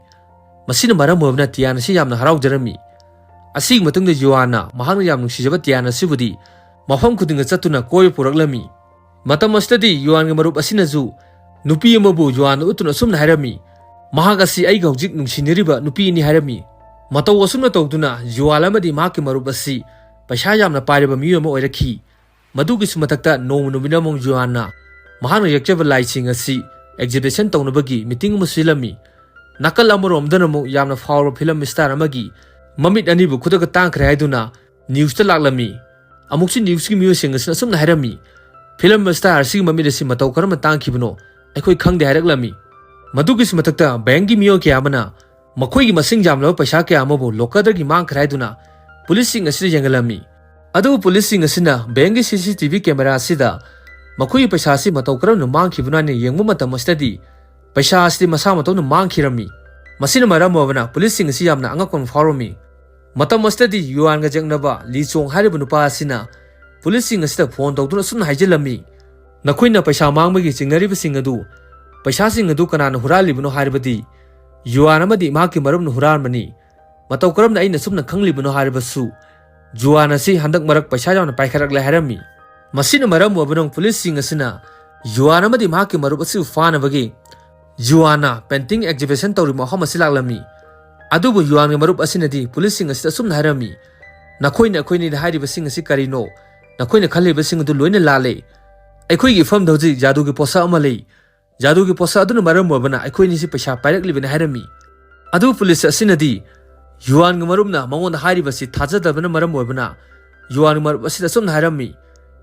ꯃꯁꯤꯅ ꯃꯔꯝ ꯑꯣꯏꯗꯨꯅ ꯇꯤꯌꯥꯟ ꯑꯁꯤ ꯌꯥꯝꯅ ꯍꯔꯥꯎꯖꯔꯝꯃꯤ꯫ ꯑꯁꯤꯒꯤ ꯃꯇꯨꯡꯗ ꯌꯨꯋꯥꯟꯅ ꯃꯍꯥꯛꯅ ꯌꯥꯝ ꯅꯨꯡꯁꯤꯖꯕ ꯇꯤꯌꯥꯟ ꯑꯁꯤꯕꯨꯗꯤ ꯃꯐꯝ ꯈꯨꯗꯤꯡꯗ ꯆꯠꯇꯨꯅ ꯀꯣꯏꯕ ꯄꯨꯔꯛꯂꯝꯃꯤ꯫ ꯃꯇꯝ ꯑꯁꯤꯗꯗꯤ ꯌꯨꯋꯥꯟꯒꯤ ꯃꯔꯨꯞ ꯑꯁꯤꯅꯁꯨ ꯅꯨꯄꯤ ꯑꯃꯕꯨ ꯌꯨꯋꯥꯟꯗ ꯎꯠꯇꯨꯅ ꯑꯁꯨꯝꯅ ꯍꯥꯏꯔꯝꯃꯤ, "ꯃꯍꯥꯛ ꯑꯁꯤ ꯑꯩꯒ ꯍꯧꯖꯤꯛ ꯅꯨꯡꯁꯤꯅꯔꯤꯕ ꯅꯨꯄꯤꯅꯤ" ꯍꯥꯏꯔꯝꯃꯤ꯫ ꯃꯇꯧ ꯑꯁꯨꯝꯅ ꯇꯧꯗꯨꯅ ꯌꯨꯋꯥꯟ ꯑꯃꯗꯤ ꯃꯍꯥꯛꯀꯤ ꯃꯔꯨꯞ ꯑꯁꯤ ꯄꯩꯁꯥ ꯌꯥꯝꯅ ꯄꯥꯏꯔꯕ ꯃꯤꯑꯣꯏ ꯑꯃ ꯑꯣꯏꯔꯛꯈꯤ꯫ ꯃꯗꯨꯒꯤꯁꯨ ꯃꯊꯛꯇ ꯅꯣꯡꯃ ꯅꯨꯃꯤꯠ ꯑꯃ ꯌꯨꯋꯥꯟꯅ ꯃꯍꯥꯛꯅ ꯌꯦꯛꯆꯕ ꯂꯥꯏꯁꯤꯡ ꯑꯁꯤ exhibition ꯇꯧꯅꯕꯒꯤ meeting ꯑꯃ ꯁꯤꯜꯂꯝꯃꯤ꯫ ꯅꯥꯀꯜ ꯑꯃꯔꯣꯝꯗꯅ ꯑꯃꯨꯛ ꯌꯥꯝꯅ ꯐꯥꯎꯔꯕ ꯐꯤꯂꯝ ꯁ꯭ꯇꯥꯔ ꯑꯃꯒꯤ ꯃꯃꯤꯠ ꯑꯅꯤꯕꯨ ꯈꯨꯗꯛꯇ ꯇꯥꯡꯈ꯭ꯔꯦ ꯍꯥꯏꯗꯨꯅ ꯅ꯭ꯌꯨꯁꯇ ꯂꯥꯛꯂꯝꯃꯤ꯫ ꯑꯃꯨꯛꯁꯨ ꯅ꯭ꯌꯨꯁꯀꯤ ꯃꯤꯑꯣꯏꯁꯤꯡ ꯑꯁꯤꯅ ꯑꯁꯨꯝꯅ ꯍꯥꯏꯔꯝꯃꯤ, "ꯐꯤꯂꯝ ꯁ꯭ꯇꯥꯔ ꯑꯁꯤꯒꯤ ꯃꯃꯤꯠ ꯑꯁꯤ ꯃꯇꯧ ꯀꯔꯝꯅ ꯇꯥꯡꯈꯤꯕꯅꯣ ꯑꯩꯈꯣꯏ ꯈꯪꯗꯦ" ꯍꯥꯏꯔꯛꯂꯝꯃꯤ꯫ ꯃꯗꯨꯒꯤꯁꯨ ꯃꯊꯛꯇ ꯕꯦꯡꯒꯤ ꯃꯤꯑꯣꯏ ꯀꯌꯥ ꯑꯃꯅ ꯃꯈꯣꯏꯒꯤ ꯃꯁꯤꯡ ꯌꯥꯝꯂꯕ ꯄꯩꯁꯥ ꯀꯌꯥ ꯑꯃꯕꯨ ꯂꯣꯀꯔꯗꯒꯤ ꯃꯥꯡꯈ꯭ꯔꯦ ꯍꯥꯏꯗꯨꯅ ꯄꯨꯂꯤꯁꯁꯤꯡ ꯑꯁꯤꯗ ꯌꯦꯡꯍꯜꯂꯝꯃꯤ꯫ ꯑꯗꯨꯕꯨ ꯄꯨꯂꯤꯁꯁꯤꯡ ꯑꯁꯤꯅ ꯕꯦꯡꯒꯤ ꯁꯤ ꯁꯤ ꯇꯤ ꯚꯤ ꯀꯦꯃꯦꯔꯥ ꯑꯁꯤꯗ ꯃꯈꯣꯏꯒꯤ ꯄꯩꯁꯥ ꯑꯁꯤ ꯃꯇꯧ ꯀꯔꯝꯅ ꯃꯥꯡꯈꯤꯕꯅꯣ ꯍꯥꯏꯅ ꯌꯦꯡꯕ ꯃꯇꯝ ꯑꯁꯤꯗꯗꯤ ꯄꯩꯁꯥ ꯑꯁꯤꯗꯤ ꯃꯁꯥ ꯃꯇꯣꯝꯅ ꯃꯥꯡꯈꯤꯔꯝꯃꯤ꯫ ꯃꯁꯤꯅ ꯃꯔꯝ ꯑꯣꯏꯕꯅ ꯄꯨꯂꯤꯁꯁꯤꯡ ꯑꯁꯤ ꯌꯥꯝꯅ ꯑꯉꯛꯄ ꯑꯃ ꯐꯥꯎꯔꯝꯃꯤ꯫ ꯃꯇꯝ ꯑꯁꯤꯗꯗꯤ ꯌꯨꯋꯥꯟꯒ ꯌꯦꯛꯅꯕ ꯂꯤ ꯆꯣꯡ ꯍꯥꯏꯔꯤꯕ ꯅꯨꯄꯥ ꯑꯁꯤꯅ ꯄꯨꯂꯤꯁꯁꯤꯡ ꯑꯁꯤꯗ ꯐꯣꯟ ꯇꯧꯗꯨꯅ ꯑꯁꯨꯝꯅ ꯍꯥꯏꯖꯤꯜꯂꯝꯃꯤ, "ꯅꯈꯣꯏꯅ ꯄꯩꯁꯥ ꯃꯥꯡꯕꯒꯤ ꯆꯤꯡꯅꯔꯤꯕꯁꯤꯡ ꯑꯗꯨ, ꯄꯩꯁꯥꯁꯤꯡ ꯑꯗꯨ ꯀꯅꯥꯅ ꯍꯨꯔꯥꯜꯂꯤꯕꯅꯣ ꯍꯥꯏꯔꯕꯗꯤ ꯌꯨꯋꯥꯟ ꯑꯃꯗꯤ ꯃꯍꯥꯛꯀꯤ ꯃꯔꯨꯞꯅ ꯍꯨꯔꯥꯟꯕꯅꯤ꯫ ꯃꯇꯧ ꯀꯔꯝꯅ ꯑꯩꯅ ꯑꯁꯨꯝꯅ ꯈꯪꯂꯤꯕꯅꯣ ꯍꯥꯏꯔꯕꯁꯨ ꯖꯨꯋꯥꯟ ꯑꯁꯤ ꯍꯟꯗꯛ ꯃꯔꯛ ꯄꯩꯁꯥ ꯌꯥꯝꯅ ꯄꯥꯏꯈꯠꯂꯛꯂꯦ" ꯍꯥꯏꯔꯝꯃꯤ꯫ ꯃꯁꯤꯅ ꯃꯔꯝ ꯑꯣꯏꯕꯅ ꯄꯨꯂꯤꯁꯁꯤꯡ ꯑꯁꯤꯅ ꯖꯨꯋꯥꯟ ꯑꯃꯗꯤ ꯃꯍꯥꯛꯀꯤ ꯃꯔꯨꯞ ꯑꯁꯤꯕꯨ ꯐꯥꯅꯕꯒꯤ ꯖꯨꯋꯥꯟꯅ ꯄꯦꯟꯇꯤꯡ ꯑꯦꯛꯖꯤꯕꯤꯁꯟ ꯇꯧꯔꯤꯕ ꯃꯐꯝ ꯑꯁꯤ ꯂꯥꯛꯂꯝꯃꯤ꯫ ꯑꯗꯨꯕꯨ ꯌꯨꯋꯥꯟꯒꯤ ꯃꯔꯨꯞ ꯑꯁꯤꯅꯗꯤ ꯄꯨꯂꯤꯁꯁꯤꯡ ꯑꯁꯤꯗ ꯑꯁꯨꯝꯅ ꯍꯥꯏꯔꯝꯃꯤ, "ꯅꯈꯣꯏꯅ ꯑꯩꯈꯣꯏꯅꯤꯗ ꯍꯥꯏꯔꯤꯕꯁꯤꯡ ꯑꯁꯤ ꯀꯔꯤꯅꯣ? ꯅꯈꯣꯏꯅ ꯈꯜꯂꯤꯕꯁꯤꯡ ꯑꯗꯨ ꯂꯣꯏꯅ ꯂꯥꯜꯂꯦ꯫ ꯑꯩꯈꯣꯏꯒꯤ ꯏꯐꯝꯗ ꯍꯧꯖꯤꯛ ꯖꯥꯗꯨꯒꯤ ꯄꯣꯠꯁꯛ ꯑꯃ ꯂꯩ꯫ ꯖꯥꯗꯨꯒꯤ ꯄꯣꯠꯁꯛ ꯑꯗꯨꯅ ꯃꯔꯝ ꯑꯣꯏꯕꯅ ꯑꯩꯈꯣꯏ ꯑꯅꯤꯁꯤ ꯄꯩꯁꯥ ꯄꯥꯏꯔꯛꯂꯤꯕꯅꯤ" ꯍꯥꯏꯔꯝꯃꯤ꯫ ꯑꯗꯨꯕꯨ ꯄꯨꯂꯤꯁ ꯑꯁꯤꯅꯗꯤ ꯌꯨꯋꯥꯟꯒꯤ ꯃꯔꯨꯞꯅ ꯃꯉꯣꯟꯗ ꯍꯥꯏꯔꯤꯕꯁꯤ ꯊꯥꯖꯗꯕꯅ ꯃꯔꯝ ꯑꯣꯏꯕꯅ ꯌꯨꯋꯥꯟꯒꯤ ꯃꯔꯨꯞ ꯑꯁꯤꯗ ꯑꯁꯨꯝꯅ ꯍꯥꯏꯔꯝꯃꯤ,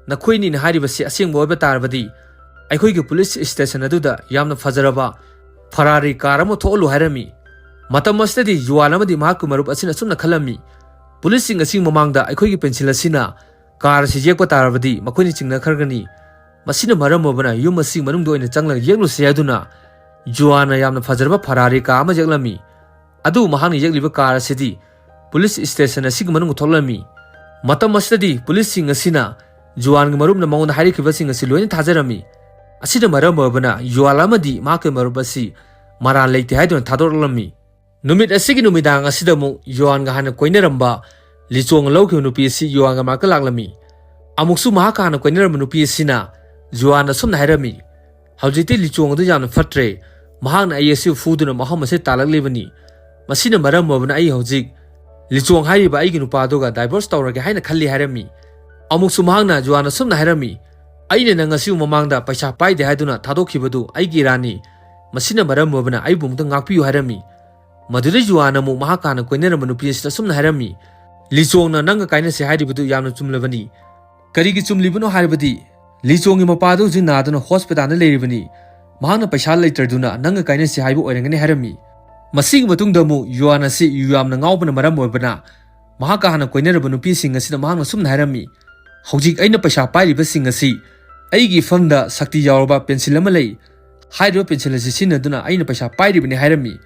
"ꯅꯈꯣꯏ ꯑꯅꯤꯅ ꯍꯥꯏꯔꯤꯕꯁꯤ ꯑꯁꯦꯡꯕ ꯑꯣꯏꯕ ꯇꯥꯔꯕꯗꯤ ꯑꯩꯈꯣꯏꯒꯤ ꯄꯨꯂꯤꯁ ꯁ꯭ꯇꯦꯁꯟ ꯑꯗꯨꯗ ꯌꯥꯝꯅ ꯐꯖꯔꯕ ꯐꯔꯥꯔꯤ ꯀꯥꯔ ꯑꯃ ꯊꯣꯛꯍꯜꯂꯨ" ꯍꯥꯏꯔꯝꯃꯤ꯫ ꯃꯇꯝ ꯑꯁꯤꯗꯗꯤ ꯌꯨꯋꯥꯟ ꯑꯃꯗꯤ ꯃꯍꯥꯛꯀꯤ ꯃꯔꯨꯞ ꯑꯁꯤꯅ ꯑꯁꯨꯝꯅ ꯈꯜꯂꯝꯃꯤ, "ꯄꯨꯂꯤꯁꯁꯤꯡ ꯑꯁꯤꯒꯤ ꯃꯃꯥꯡꯗ ꯑꯩꯈꯣꯏꯒꯤ ꯄꯦꯟꯁꯤꯜ ꯑꯁꯤꯅ ꯀꯥꯔ ꯑꯁꯤ ꯌꯦꯛꯄ ꯇꯥꯔꯕꯗꯤ ꯃꯈꯣꯏꯅ ꯆꯤꯡꯅꯈ꯭ꯔꯒꯅꯤ꯫ ꯃꯁꯤꯅ ꯃꯔꯝ ꯑꯣꯏꯕꯅ ꯌꯨꯝ ꯑꯁꯤꯒꯤ ꯃꯅꯨꯡꯗ ꯑꯣꯏꯅ ꯆꯪꯂꯒ ꯌꯦꯛꯂꯨꯁꯤ" ꯍꯥꯏꯗꯨꯅ ꯖꯨꯋꯥꯟꯅ ꯌꯥꯝꯅ ꯐꯖꯔꯕ ꯐꯔꯥꯔꯤ ꯀꯥꯔ ꯑꯃ ꯌꯦꯛꯂꯝꯃꯤ꯫ ꯑꯗꯨꯕꯨ ꯃꯍꯥꯛꯅ ꯌꯦꯛꯂꯤꯕ ꯀꯥꯔ ꯑꯁꯤꯗꯤ ꯄꯨꯂꯤꯁ ꯁ꯭ꯇꯦꯁꯟ ꯑꯁꯤꯒꯤ ꯃꯅꯨꯡꯗ ꯊꯣꯛꯂꯝꯃꯤ꯫ ꯃꯇꯝ ꯑꯁꯤꯗꯗꯤ ꯄꯨꯂꯤꯁꯁꯤꯡ ꯑꯁꯤꯅ ꯖꯨꯋꯥꯟꯒꯤ ꯃꯔꯨꯞꯅ ꯃꯉꯣꯟꯗ ꯍꯥꯏꯔꯛꯈꯤꯕꯁꯤꯡ ꯑꯁꯤ ꯂꯣꯏꯅ ꯊꯥꯖꯔꯝꯃꯤ꯫ ꯑꯁꯤꯅ ꯃꯔꯝ ꯑꯣꯏꯕꯅ ꯌꯨꯋꯥꯟ ꯑꯃꯗꯤ ꯃꯍꯥꯛꯀꯤ ꯃꯔꯨꯞ ꯑꯁꯤ ꯃꯔꯥꯜ ꯂꯩꯇꯦ ꯍꯥꯏꯗꯨꯅ ꯊꯥꯗꯣꯔꯛꯂꯝꯃꯤ꯫ ꯅꯨꯃꯤꯠ ꯑꯁꯤꯒꯤ ꯅꯨꯃꯤꯗꯥꯡ ꯑꯁꯤꯗ ꯑꯃꯨꯛ ꯌꯨꯋꯥꯟꯒ ꯍꯥꯟꯅ ꯀꯣꯏꯅꯔꯝꯕ ꯂꯤꯆꯣꯡꯅ ꯂꯧꯈꯤꯕ ꯅꯨꯄꯤ ꯑꯁꯤ ꯌꯨꯋꯥꯟꯒ ꯃꯅꯥꯛꯇ ꯂꯥꯛꯂꯝꯃꯤ꯫ ꯑꯃꯨꯛꯁꯨ ꯃꯍꯥꯛꯀ ꯍꯥꯟꯅ ꯀꯣꯏꯅꯔꯝꯕ ꯅꯨꯄꯤ ꯑꯁꯤꯅ ꯖꯨꯋꯥꯟꯗ ꯑꯁꯨꯝꯅ ꯍꯥꯏꯔꯝꯃꯤ, "ꯍꯧꯖꯤꯛꯇꯤ ꯂꯤꯆꯣꯡ ꯑꯗꯨ ꯌꯥꯝꯅ ꯐꯠꯇ꯭ꯔꯦ꯫ ꯃꯍꯥꯛꯅ ꯑꯩ ꯑꯁꯤꯕꯨ ꯐꯨꯗꯨꯅ ꯃꯐꯝ ꯑꯁꯤꯗ ꯇꯥꯜꯂꯛꯂꯤꯕꯅꯤ꯫ ꯃꯁꯤꯅ ꯃꯔꯝ ꯑꯣꯏꯕꯅ ꯑꯩ ꯍꯧꯖꯤꯛ ꯂꯤꯆꯣꯡ ꯍꯥꯏꯔꯤꯕ ꯑꯩꯒꯤ ꯅꯨꯄꯥ ꯑꯗꯨꯒ ꯗꯥꯏꯚꯣꯔꯁ ꯇꯧꯔꯒꯦ ꯍꯥꯏꯅ ꯈꯜꯂꯤ" ꯍꯥꯏꯔꯝꯃꯤ꯫ ꯑꯃꯨꯛꯁꯨ ꯃꯍꯥꯛꯅ ꯖꯨꯋꯥꯟꯗ ꯑꯁꯨꯝꯅ ꯍꯥꯏꯔꯝꯃꯤ, "ꯑꯩꯅ ꯅꯪ ꯑꯁꯤꯕꯨ ꯃꯃꯥꯡꯗ ꯄꯩꯁꯥ ꯄꯥꯏꯗꯦ ꯍꯥꯏꯗꯨꯅ ꯊꯥꯗꯣꯛꯈꯤꯕꯗꯨ ꯑꯩꯒꯤ ꯏꯔꯥꯟꯅꯤ꯫ ꯃꯁꯤꯅ ꯃꯔꯝ ꯑꯣꯏꯕꯅ ꯑꯩꯕꯨ ꯑꯃꯨꯛꯇ ꯉꯥꯛꯄꯤꯌꯨ" ꯍꯥꯏꯔꯝꯃꯤ꯫ ꯃꯗꯨꯗ ꯖꯨꯋꯥꯟꯅ ꯑꯃꯨꯛ ꯃꯍꯥꯛꯀ ꯍꯥꯟꯅ ꯀꯣꯏꯅꯔꯝꯕ ꯅꯨꯄꯤ ꯑꯁꯤꯗ ꯑꯁꯨꯝꯅ ꯍꯥꯏꯔꯝꯃꯤ, "ꯂꯤꯆꯣꯡꯅ ꯅꯪꯒ ꯀꯥꯏꯅꯁꯦ ꯍꯥꯏꯔꯤꯕꯗꯨ ꯌꯥꯝꯅ ꯆꯨꯝꯂꯕꯅꯤ꯫ ꯀꯔꯤꯒꯤ ꯆꯨꯝꯂꯤꯕꯅꯣ ꯍꯥꯏꯔꯕꯗꯤ, ꯂꯤꯆꯣꯡꯒꯤ ꯃꯄꯥꯗꯨ ꯍꯧꯖꯤꯛ ꯅꯥꯗꯨꯅ ꯍꯣꯁꯄꯤꯇꯥꯜꯗ ꯂꯩꯔꯤꯕꯅꯤ꯫ ꯃꯍꯥꯛꯅ ꯄꯩꯁꯥ ꯂꯩꯇ꯭ꯔꯗꯨꯅ ꯅꯪꯒ ꯀꯥꯏꯅꯁꯦ ꯍꯥꯏꯕ ꯑꯣꯏꯔꯝꯒꯅꯤ" ꯍꯥꯏꯔꯝꯃꯤ꯫ ꯃꯁꯤꯒꯤ ꯃꯇꯨꯡꯗ ꯑꯃꯨꯛ ꯖꯨꯋꯥꯟ ꯑꯁꯤ ꯌꯨ ꯌꯥꯝꯅ ꯉꯥꯎꯕꯅ ꯃꯔꯝ ꯑꯣꯏꯕꯅ ꯃꯍꯥꯛꯀ ꯍꯥꯟꯅ ꯀꯣꯏꯅꯔꯕ ꯅꯨꯄꯤꯁꯤꯡ ꯑꯁꯤꯗ ꯃꯍꯥꯛꯅ ꯁꯨꯝꯅ ꯍꯥꯏꯔꯝꯃꯤ, "ꯍꯧꯖꯤꯛ ꯑꯩꯅ ꯄꯩꯁꯥ ꯄꯥꯏꯔꯤꯕꯁꯤꯡ ꯑꯁꯤ ꯑꯩꯒꯤ ꯏꯐꯝꯗ ꯁꯛꯇꯤ ꯌꯥꯎꯔꯕ ꯄꯦꯟꯁꯤꯜ ꯑꯃ ꯂꯩ꯫ ꯍꯥꯏꯔꯤꯕ ꯄꯦꯟꯁꯤꯜ ꯑꯁꯤ ꯁꯤꯖꯤꯟꯅꯗꯨꯅ ꯑꯩꯅ ꯄꯩꯁꯥ ꯄꯥꯏꯔꯤꯕꯅꯤ" ꯍꯥꯏꯔꯝꯃꯤ꯫